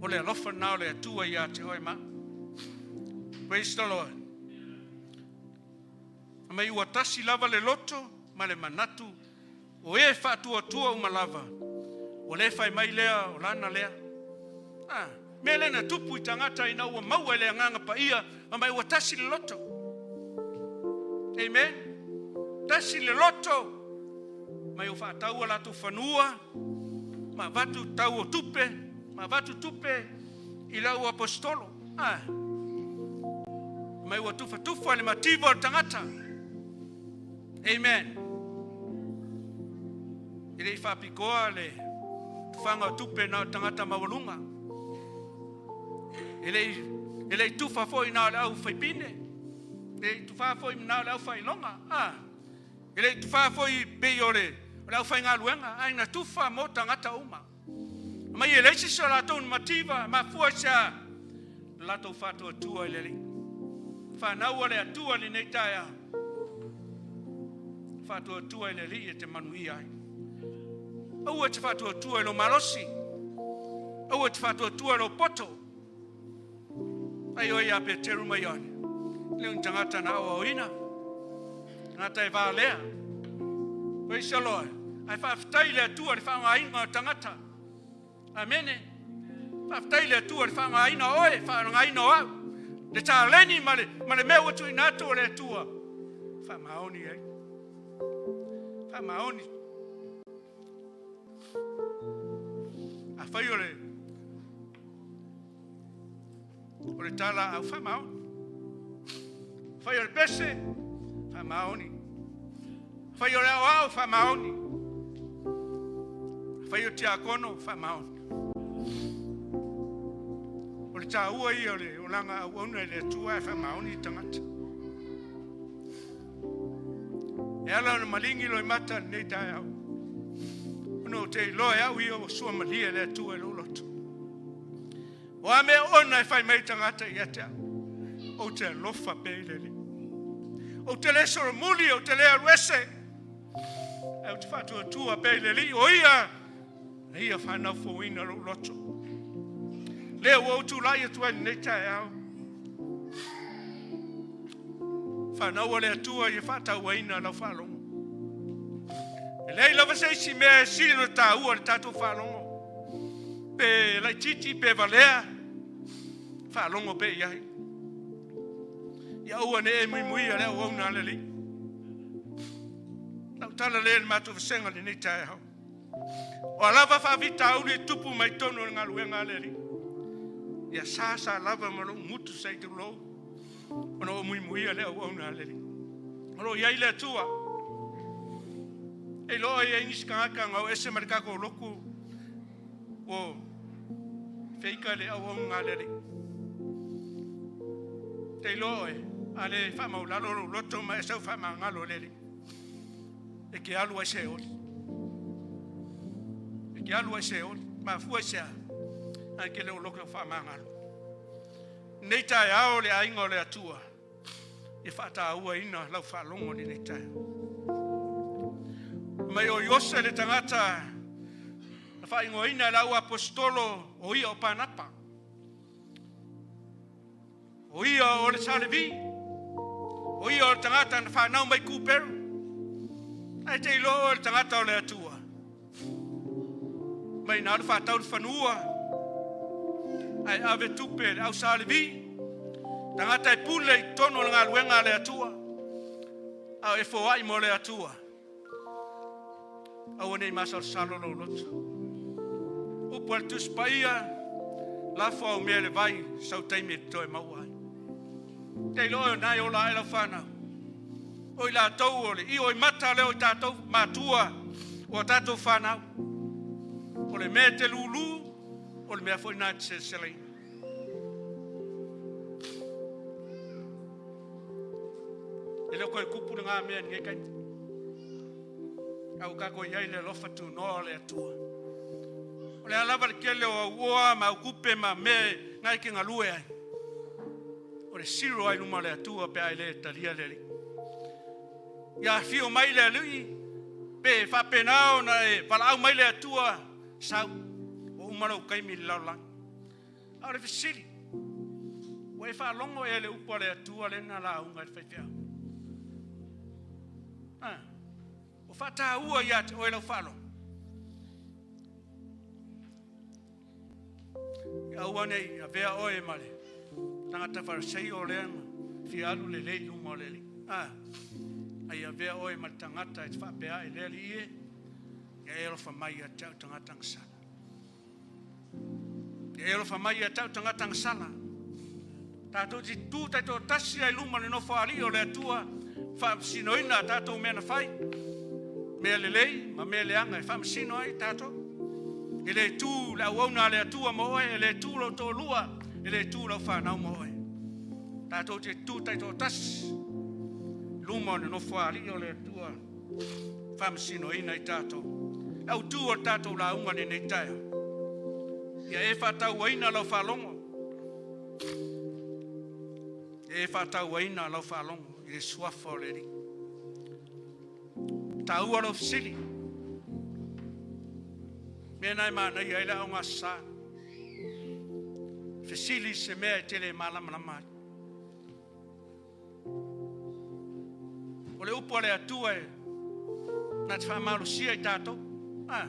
O le alofa lena o le Atua ia te oe ma. Praise the Lord. Mai ua tasi lava le loto ma le manatu o e faatuatua uma lava. Ua le fai mai lea o lana lea. Ah, mea lea na tupu i tagata ina ua maua i le agaga paia, ma mai ua tasi le loto. Amen. Tasi le loto. Mai o faataua latou fanua, ma avatu tau o tupe, ma avatu tupe i lau apostolo. Ah. Mai ua tufatufa le mativa o le tagata. Amen. E le i faapitoa le tufaga o tupe na o le tagata maualuga. E le i tufa foi na o le au faipine. E le i tufa foi na o le au failoga. Ah. E le i tufa foi pei o le au faigaluega, ae na tufa mo tagata uma. Mai e leai se isi o latou na mativa, mafua i se a latou faatuatua i le Alii. Whanau o le Atua lenei taeao. Faatuatua i le Alii e te manuia ai. Aua e te faatuatua i lou malosi, aua e te faatuatua i lou poto. Ai oe ia Peteru ma Ioane, le o ni tagata na aoaoina, tagata e valea. Praise the Lord. Ae faafetai i le Atua i le faaaogaina o tagata. Amene. Faafetai i le Atua i le faaaogaina o oe, faaaogaina o au. Le taleni ma le mea ua tuuina atu o le Atua. Faamaoni ai. Faamaoni. Afai o le tala au faamaoni. Afai o le pese, faamaoni. Afai o le aoao, faamaoni. Afai o le tiakono, faamaoni. O le taua ia o le olaga auauna i le Atua e faamaoni tagata. E ala ona maligi loimata lenei taeao, ona ou te iloa e au ia ua suamalie le Atua i lou loto. O a mea ona e fai mai tagata ia te au, ou te alofa pea i le Alii. Ou te le solomuli, ou te le alu ese, ae ou te faatuatua pea i le Alii, o ia na ia whanau lou loto. Lea ua ou tulai atu ai lenei taeao. Whanau le Atua ia whaatauaina lau whaalogo. E leai lava se isi mea e sili ona taua le tatou faalogo. Pe laitiiti pe valea, faalogo pe i ai. Ia aua ne i e muimuia le auauna a le Alii. Lau tala lea i le matou vasega lenei taeao. O a lava faafitauli e tupu mai totonu o le galuega a le Alii. Ia sa sa lava ma lou gutu se i tulou, ona o muimuia le auauna a le Alii. O lo o i ai le Atua. E iloa i ai nisi tagata na o ese ma le tatou lotu ua feika le auaunaga a le Alii. Te iloa oe, a le faamaulalo lou loto ma e sau faamagalo e le Alii, e te alu ai se oli. E te alu ai se oli. Mafua i se a? Ae te le o loto faamagalo. Nei taeao le aiga o le Atua, e faatauaina lau faalogo lenei taeao. Mai o Iose le tagata na faaigoaina e lau apostolo o ia o Panapa. O ia o le Salevi. O ia o le tagata na whanau mai Kuperu. Ae te iloa o le tagata o le Atua. Mai na alu whātau le whanua. Ae ave tupe le au Salevi. Tagata e pule i tonu o le galuega a le Atua. Ao e foai mo le Atua. Aua nei masalosalo lou loto. Upu a le Tusi Paia, lafo au mea i le vai, sau taimi e toe maua ai. Te iloa o nai ola ai lau whanau. O i latou o le io i mata leo i tātou matua o tātou whanau. O le mea te lulu, o le mea foi nā te seleseleina. E leo koe kupu le ngā mea ni kai. Au kako iai le alofa tūnoa o le Atua. O le alava le kele o au oa ma au kupe ma me ngai ke ngalue ai. O le siro ai luma o le Atua pe ai le talia le Alii. Ia fio mai le Alii, pe whaapenao na e walaau mai le Atua sau. O umalo kaimi le laulangi. A o le fesili, ua e faalogo ea le upu a le Atua lea na lauga i le faifeau? O faataua ia te oe lau faalogo. Ia aua nei avea oe ma le tagata Farisai o lea na fia alu lelei i luma o le Alii. Ai avea oe ma le tagata e te faapea ai le Alii e, ia e alofa mai ia te au tagata gasala. Ia e alofa mai ia te au tagata gasala. Tātou te tū taito tasi ai luma le nofo alii o le Atua, whaamasinoina a tātou mea na whai, mea lelei ma mea leanga e whaamasino ai tātou. E le tū le auauna a le Atua mo oe, e le tū lau tōlua, e le tū lau whanau mo oe. Tātou te tū taito tasi, luma o le nofo alii o le Atua, whaamasinoina i tātou. Au tū o tātou launga lenei taeao. Ia e whaatauaina lau whaalongo. E whaatauaina lau whaalongo i le suafa o le Alii. Tāua lau fesili. Mea na e manaia ai le Aoga Aso Sa. Fesili i se mea e te le malamalama ai. O le upu a le Atua e na te faamalosia i tatou. A,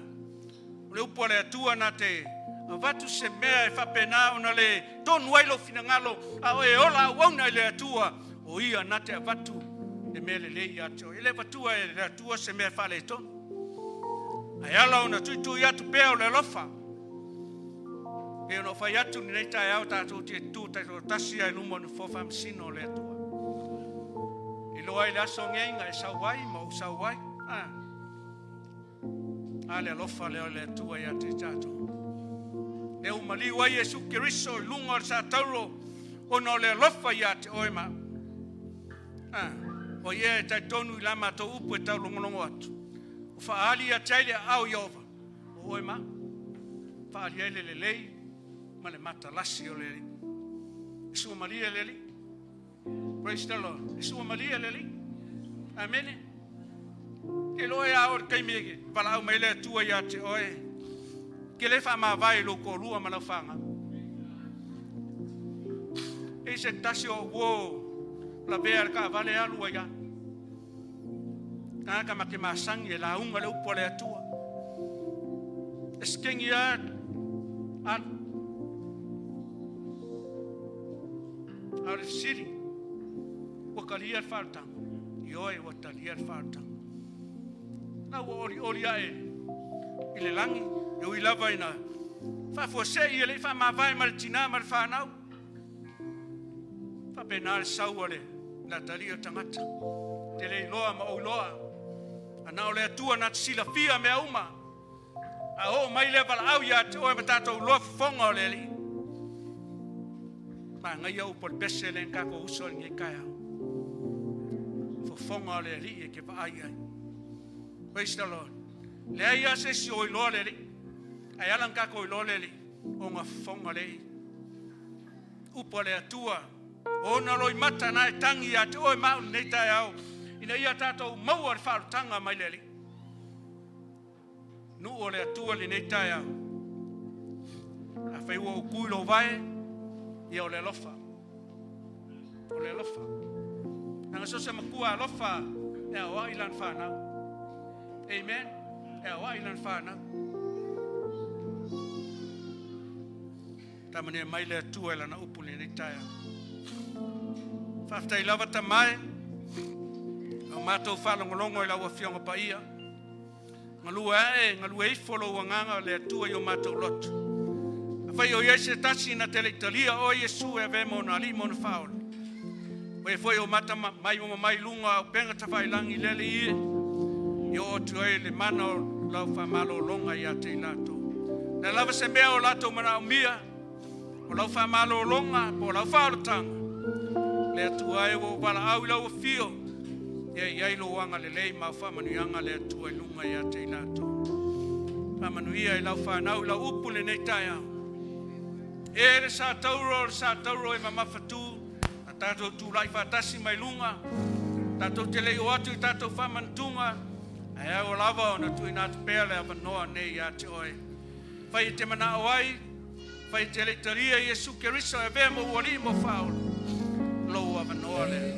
o le upu a le Atua na te avatu se mea e faapena ona le tonu ai lou finagalo, a o e ola auauna i le Atua, o Ia na te avatu le mea lelei ia te oe. E le avatua e le Atua se mea faaletonu. Ae ala ona tuitui atu pea o le alofa. E pei ona ou fai atu i lenei taeao, tatou te tutu taitoatasi lava i luma o le Nofoa Faamasino o le Atua. E iloa ai le aso nei na e sau ai ma ou sau ai. A, a le alofa lea o le Atua ia te tatou. Lea ua maliu ai Iesu Keriso i luga o le satauro ona o le alofa ia te oe ma au. A, o ia e talitonu i la matou upu e taulogologo atu. Ua faaali ia te ai le aao Ieova, o oe ma au. Faaali ai le lelei ma le matalasi o le Alii. E suamalie le Alii. Praise the Lord. E suamalie le Alii. Amene. Ke loa e a o le taimi e valaau mai le Atua ia te oe, ke le faamavae i lou toalua ma lau fanau. E i se tasi o uo lavea le taavale alu ai lava. Tagata ma te masani e lauga le upu a le Atua. E sekeni lava alu. A o le fesili, ua talia le faaolataga? Ioe, ua talia le faaolataga. La ua olioli ae i le lagi, e ui lava ina faafuasei e le i faamavae ma le tinā ma le fanau. Faapena le sau a le atalii o le tagata. Te le iloa ma ou iloa. A na o le Atua na te silafia mea uma. A oo mai lea valaau ia te oe ma tatou iloa fofoga o le Alii. Manaia upu o le pese lea na tatou uso i lenei taeao. Fofoga o le Alii e te vaai ai. Praise the Lord. Leai lava se isi o iloa le Alii. Ae ala na tatou iloa le Alii, ona fofoga le upu a le Atua. Ona loimata na e tagi ia te oe ma au lenei taeao, ina ia tatou maua le faaolataga mai le Alii. Nuu o le Atua lenei taeao. Afai ua ou tu i lou vae, ia o le alofa. O le alofa. Leaga so o se matua alofa e aoai lana fanau. Amen. E aoai lana fanau. Taumania mai le Atua e lana upu lenei taeao. Faafetai lava Tamae, au matou faalogologo i lau Afioga Paia. Galue ae, galue ifo lou agaga o le Atua i o matou loto. Afai o i ai se tasi na te le i talia oe Iesu e avea ma ona alii ma ona faaola, o e foi o mata mai uma mai luga o upega tafailagi le Alii e, i oo atu ai le mana o lau faamalologa ia te i latou. Le lava se mea o latou manaomia, o lau faamalologa po o lau faaolataga, le Atua e ua ou valaau i lau afio, ia i ai lou agalelei ma au faamanuiaga le Atua i luga ia te i latou. Faamanuia i lau fanau i lau upu lenei taeao. E le sa tauro, le sa tauro e mamafatu, a tatou tulai faatasi mai luga, tatou te le i o atu i tatou faamanatuga, ae ao lava ona tuuina atu pea le avanoa nei ia te oe. Fai e te manao ai, fai e te le i talia Iesu Keriso e avea mo ualii mo faaola, lou avanoa lea.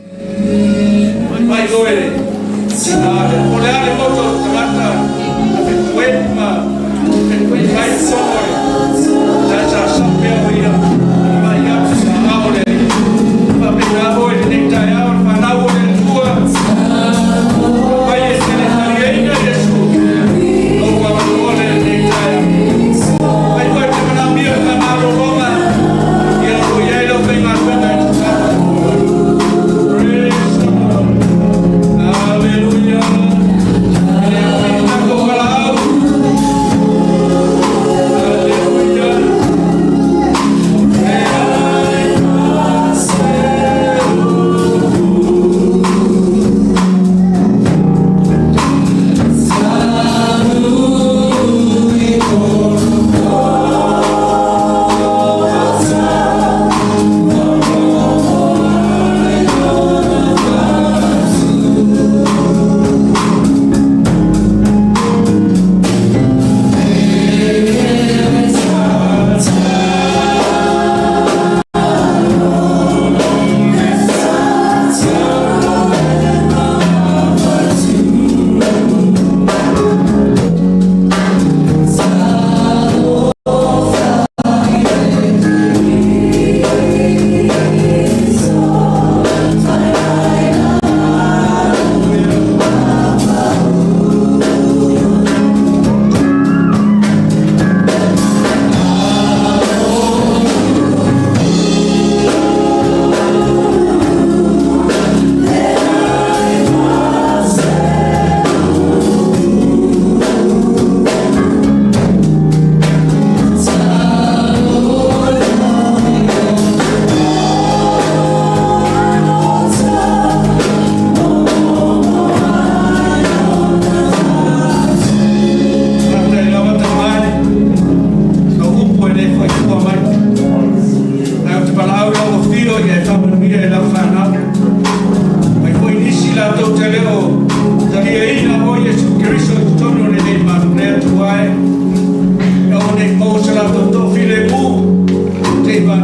Mai oe, po le a le moto o le tagata, a fetueni ma fetueni mai i totonu o le sa sa sa pea o ia, mai atu sa ao le Alii. Faapena oe lenei taeao, le fanau o le Atua, mai e te le taliaina Iesu, lou avanoa lea lenei taeao. Mai oe te manaomia le faamalologa, ia o lo o i ai lau faigaluega e tatalo. Praise the Lord. Hallelujah. E le o i tatou valaau. Hallelujah.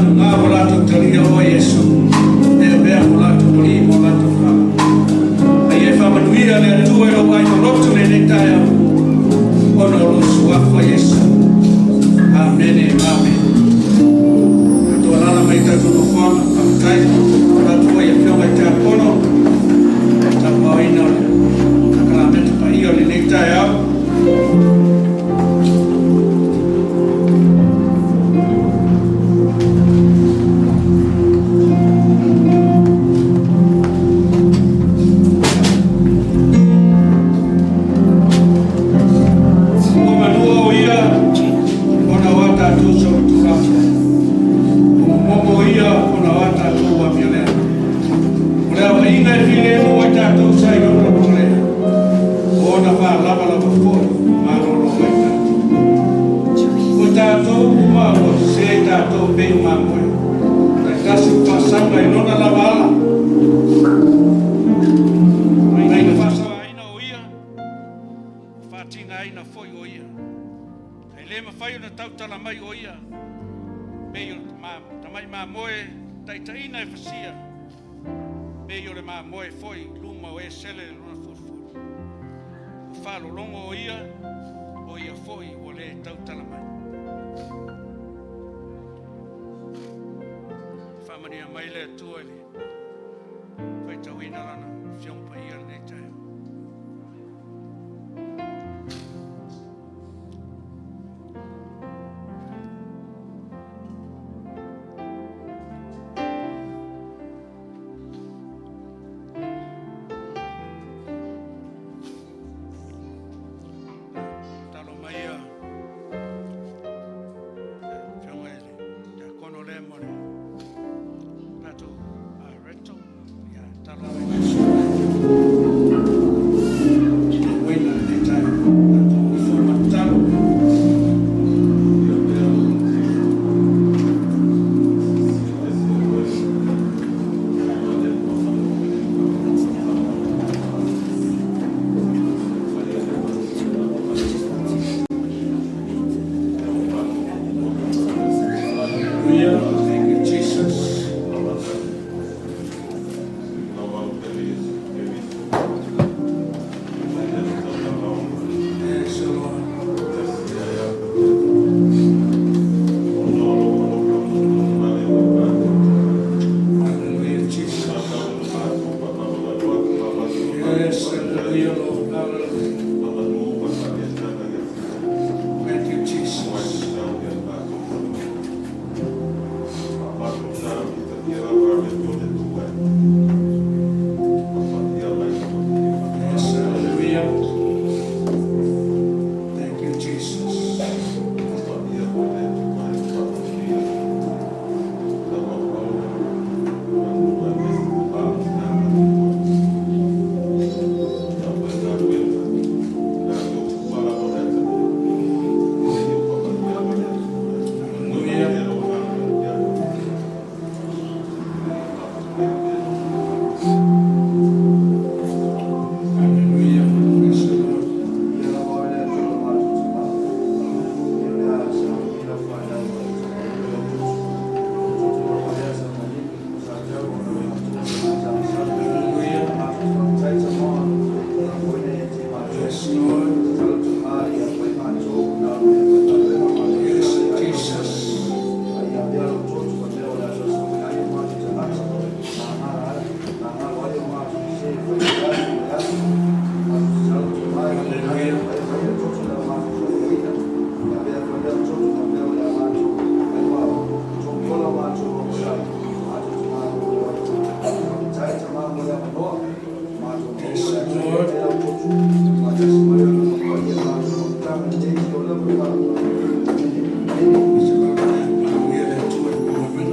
Faatuga ua latou talia Oe Iesu e avea ma o latou Alii ma o latou Faavae. A ia e faamanuia le Atua i lou aiga lotu i lenei taeao ona o lou Suafa Iesu. Amene, amene. Tatou alaala mai i tatou nofoaga, faafetai. Atu foi i afioga i tiakono, tauaoina o le sakalameta paia o lenei taeao. Ua manua o ia ona o a tatou solitulafono. Ua momomo o ia ona o a tatou amioleaga. O le aoaiga e filemu ai tatou sa i lona lolea, o ona faalavalava foi malolo ai tatou. Ua tatou uma ua sese tatou e pei o mamoe, taitasi ua faasauga i lona lava ala, mai na faasaoina o ia, ua faatigaina foi o ia. E le mafai ona tautala mai o ia, pei o le tamai mamoe taitaiina e fasia, pei o le mamoe foi i luma o e sele lona folifoli. Ua faalologo o ia, o ia foi ua le tautala mai. Faamanuia mai le Atua i le faitauina Lana Afioga Paia i lenei taeao. Talo mai a Afioga i le Tiakono lea mo le tatou retro. Ia, talo mai. Uena lenei taeao. Tatou ifo i matalo. Hallelujah. Thank you, Jesus. Yes, Lord. Hallelujah, Jesus. Yes, hallelujah, Lord. Hallelujah. Thank you, Jesus. Yes, hallelujah. Thank you, Jesus. Hallelujah. Hallelujah. Praise the Lord. Hallelujah. Yes, Lord. Yes, Jesus. Hallelujah. Yes, Lord. Manuia le Atua i le galuega.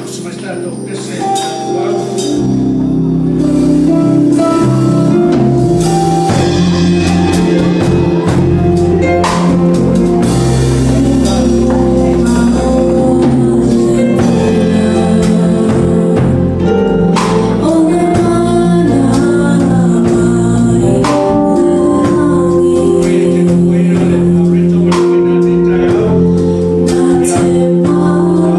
Usu mai se tatou pese i le tatou au. Koe te koe le areto ma le uina i lenei taeao. Ia,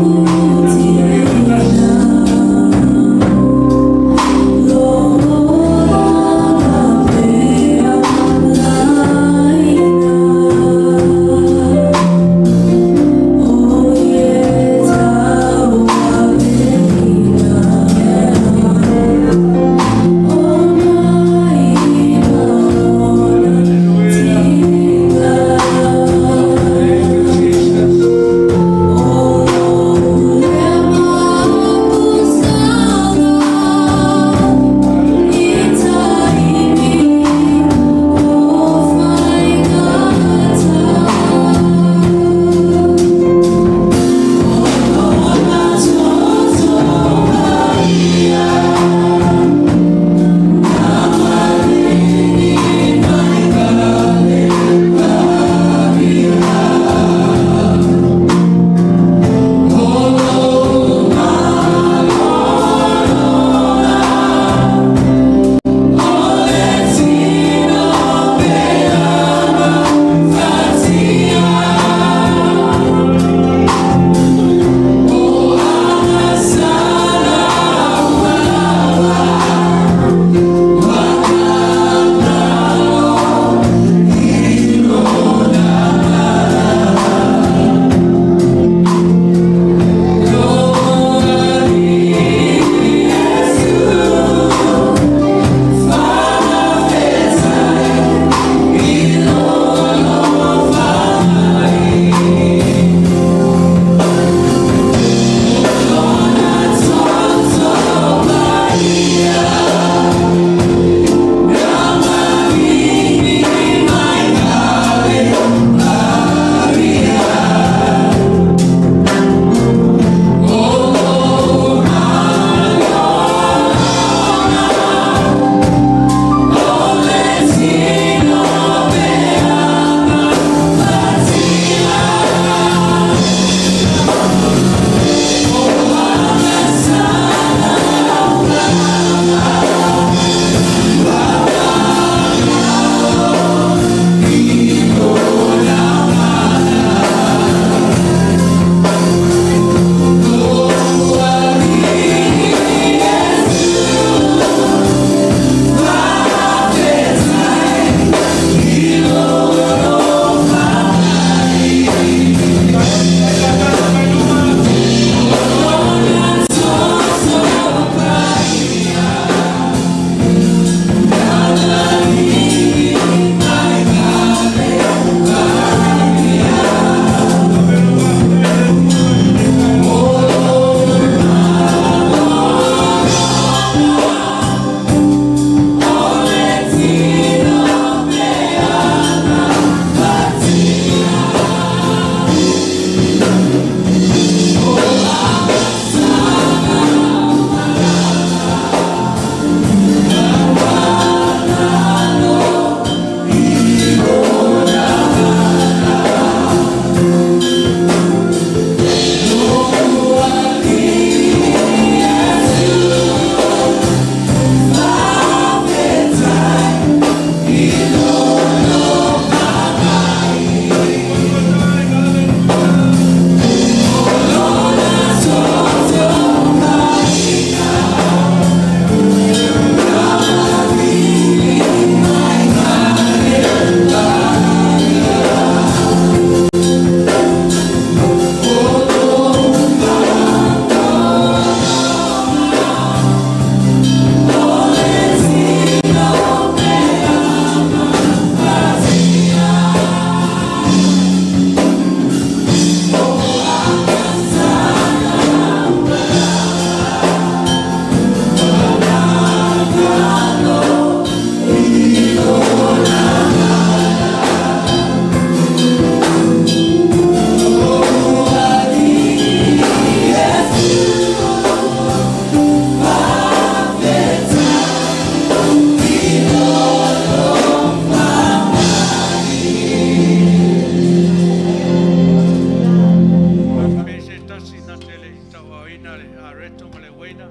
taliaina le areto ma le uaina,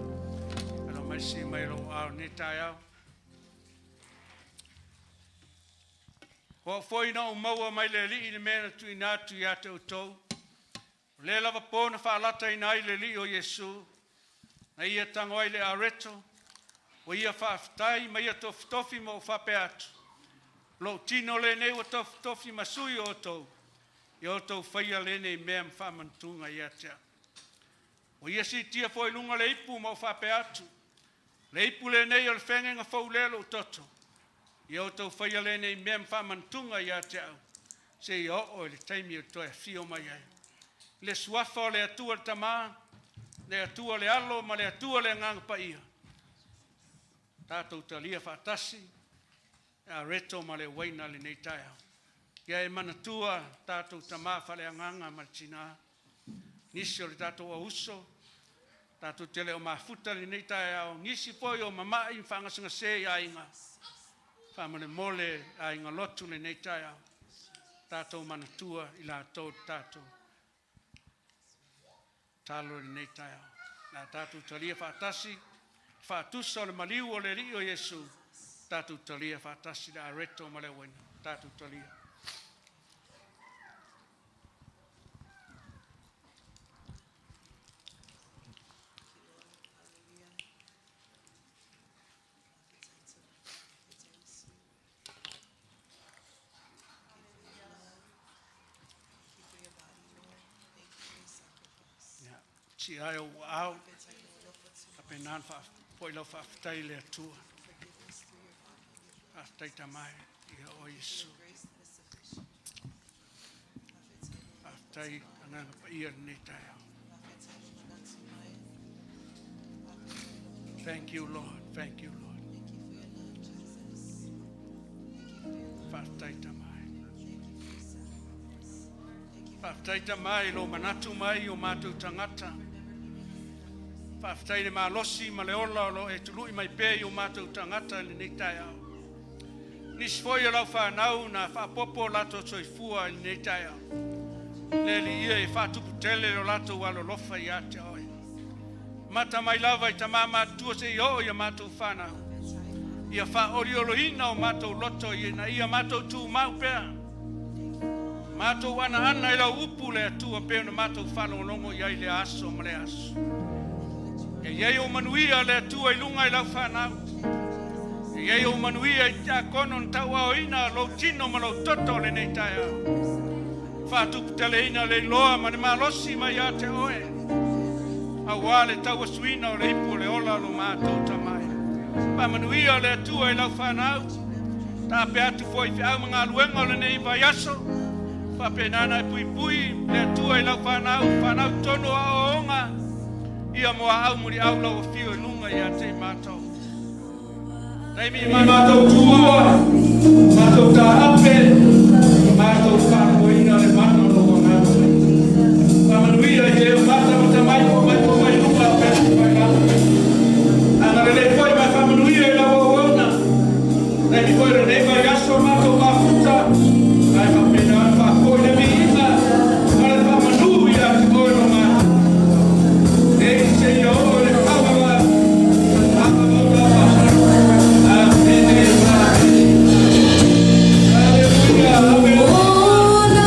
alo mai si mai lou ao nei taeao. O au foi na ou maua mai le Alii le mea na tuuina atu ia te outou. O lea lava po na faalataina ai le Alii o Iesu, na ia tago ai le areto, ua ia faafetai ma ia tofitofi ma ou faapea atu, lou tino lenei ua tofitofi ma sui o outou, ia outou faia lenei mea ma faamanatuga ia te au. Ua ia siitia foi i luga le ipu ma ou faapea atu, le ipu lenei o le feagaiga fou lea o lou toto, ia outou faia lenei mea ma faamanatuga ia te au, seia oo i le taimi o toe afio mai ai. Le suafa o le Atua le Tama, le Atua le Alo ma le Atua le Agaga Paia, tatou talia faatasi le areto ma le uaina lenei taeao. Ia e manatua tatou tama faaleagaga ma le tina, nisi o le tatou auuso, tatou te le o mafuta lenei taeao, nisi foi o mamai ma fagasegase i aiga, faamolemole aiga lotu lenei taeao, tatou manatua i latou tatou talo lenei taeao. La tatou talia faatasi, faatusa o le maliu o le Alii o Iesu, tatou talia faatasi le areto ma le uaina, tatou talia. Thank you for your body, Lord. Thank you for your sacrifice. Ia, si ai o ua au, Thank you apenan foi lau faafetai le Atua. forgiveness through your body and your blood. Faafetai tamai ia o Iesu. Your grace that is sufficient. Faafetai agaga paia lenei taeao. Thank you, Lord. Thank you, Lord. Thank you for your love, Jesus. Thank you for your love. Faafetai tamai. Thank you for your sacrifice. Thank you for Faafetai tamai lo manatu mai o matou tagata. never leaving us nor forsaking Faafetai le malosi ma le ola o lo e tului mai pea i o matou tagata lenei taeao. Nisi foi o lau whanau na faapopo latou soifua i lenei taeao. Le Alii ia e faatuputele lo latou alolofa ia te oe. Mata mai lava i tama matutua seia oo ia matou whanau. Ia faaolioloina o matou loto ina ia matou tumau pea. Matou ana i lau upu le Atua pe na matou faalogologo i ai le aso ma le aso. Ia iai o manuia le Atua i luga i lau whanau. Ia iai o manuia i tiakono na tauaoina lou tino ma lou toto lenei taeao. Faatuputeleina le iloa ma le malosi mai ia te oe. Auā le tauasuina o le ipu o le ola o lo matou tamai. Faamanuia le Atua i lau whanau. Taape atu foi feau ma galuega o lenei vaiaso. Faapenana e puipui le Atua i lau whanau, whanau tonu a oonga. Ia moa au muri au lau afio i lunga ia te i mātou. Taimi i mātou tua, mātou tāape, mātou whākoina le mana o lo ngā. Faamanuia i te mata mata mai po mai po mai luga o pēpu mai lalo. Agalelei foi mai faamanuia i lau auauna. Taimi foi lenei vaiaso matou mafuta. Ai faapena ona faafoi le viiga ma le faamanu ia te oe lo matou. Nei seia oo i le faavavau. Amene, amene. Hallelujah, amen.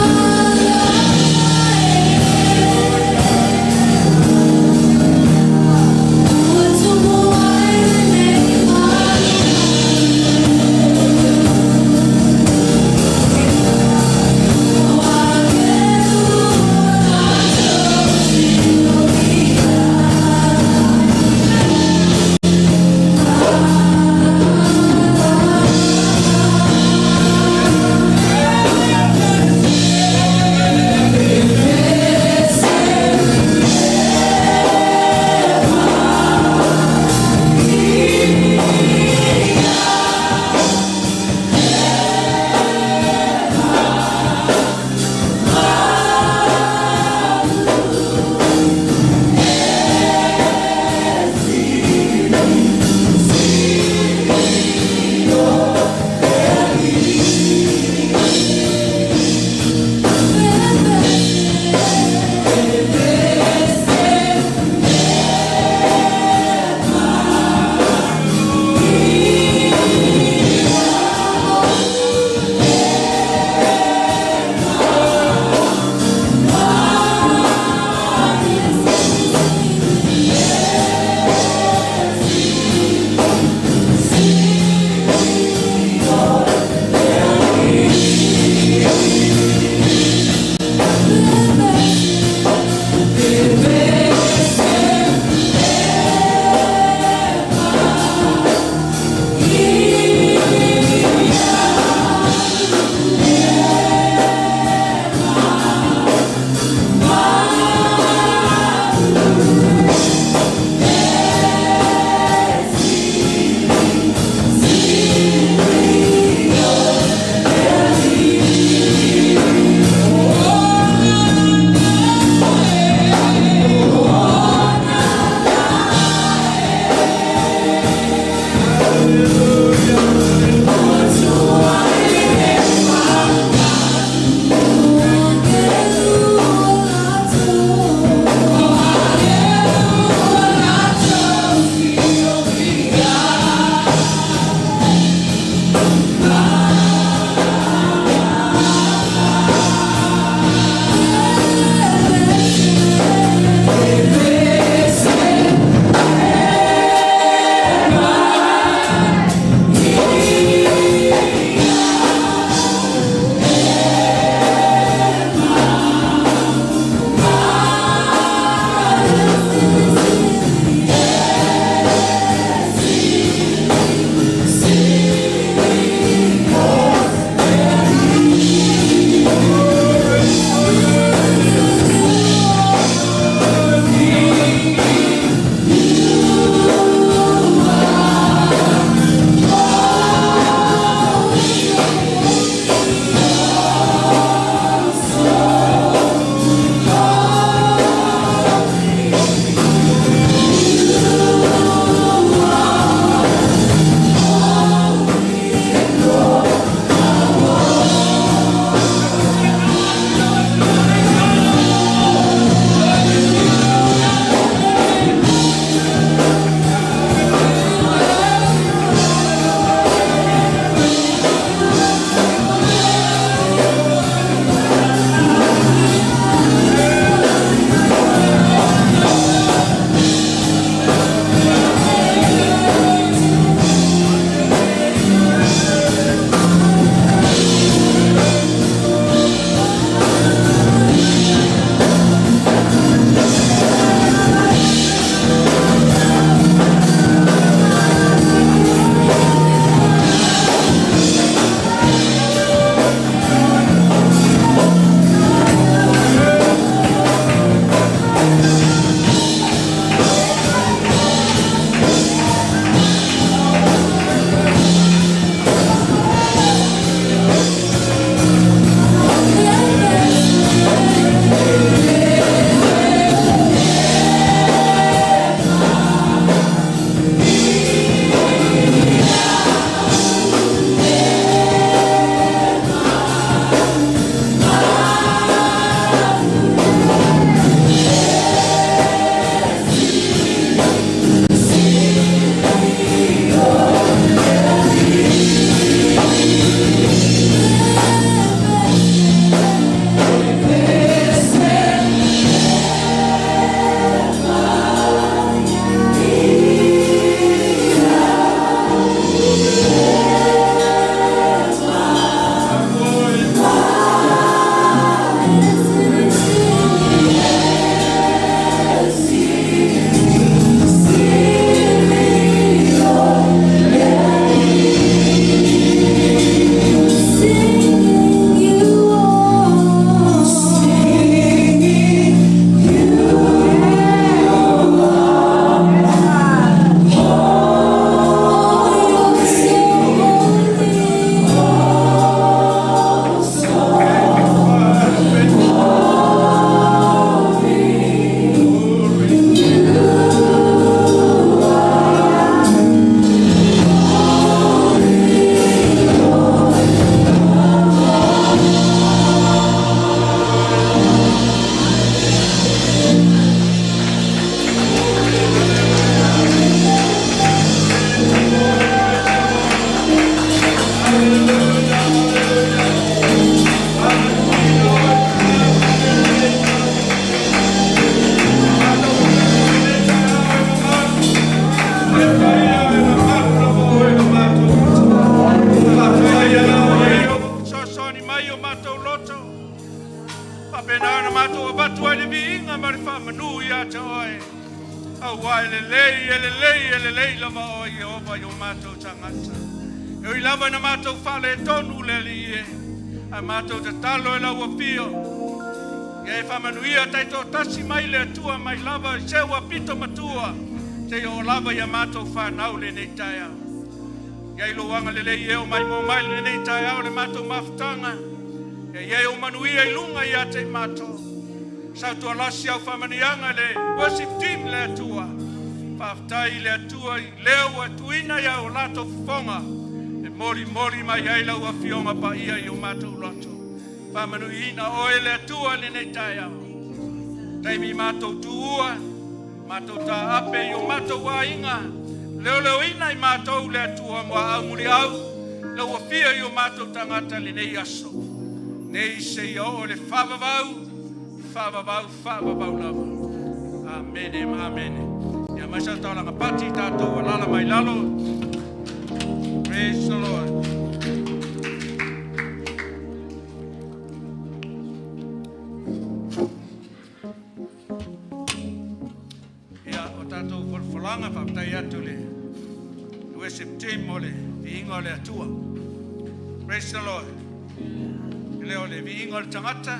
te oe. Auā e lelei, e lelei, e lelei lava oe Ieova i o matou tagata. E ui lava ina matou faaletonu le Alii e, ae matou tatalo i lau afio. Ia e faamanuia taitoatasi mai le Atua mai lava i se ua pito matua, seia oo lava ia matou fanau lenei taeao. Ia i lou agalelei e o mai mo mai lenei taeao le matou mafutaga. Ia i ai ou manuia i luga ia te i matou. Sautualasi au faamanuiaga le worship team le Atua. Faafetai i le Atua i lea ua tuuina ia o latou fofoga e molimoli mai ai lau afioga paia i o matou loto. Faamanuiina oe le Atua i lenei taeao. Taimi matou tuua, matou taape i o matou aiga, leoleoina i matou le Atua mo au muliau, lau afio i o matou tagata lenei aso. Nei seia oo le faavavau, faavavau, faavavau lava. Amene ma amene. Ia mai sa taulaga pati tatou alala mai lalo. Praise the Lord. Ia, o tatou folafolaga, faafetai atu le worship team mo le viiga o le Atua. Praise the Lord. E le o le viiga o le tagata,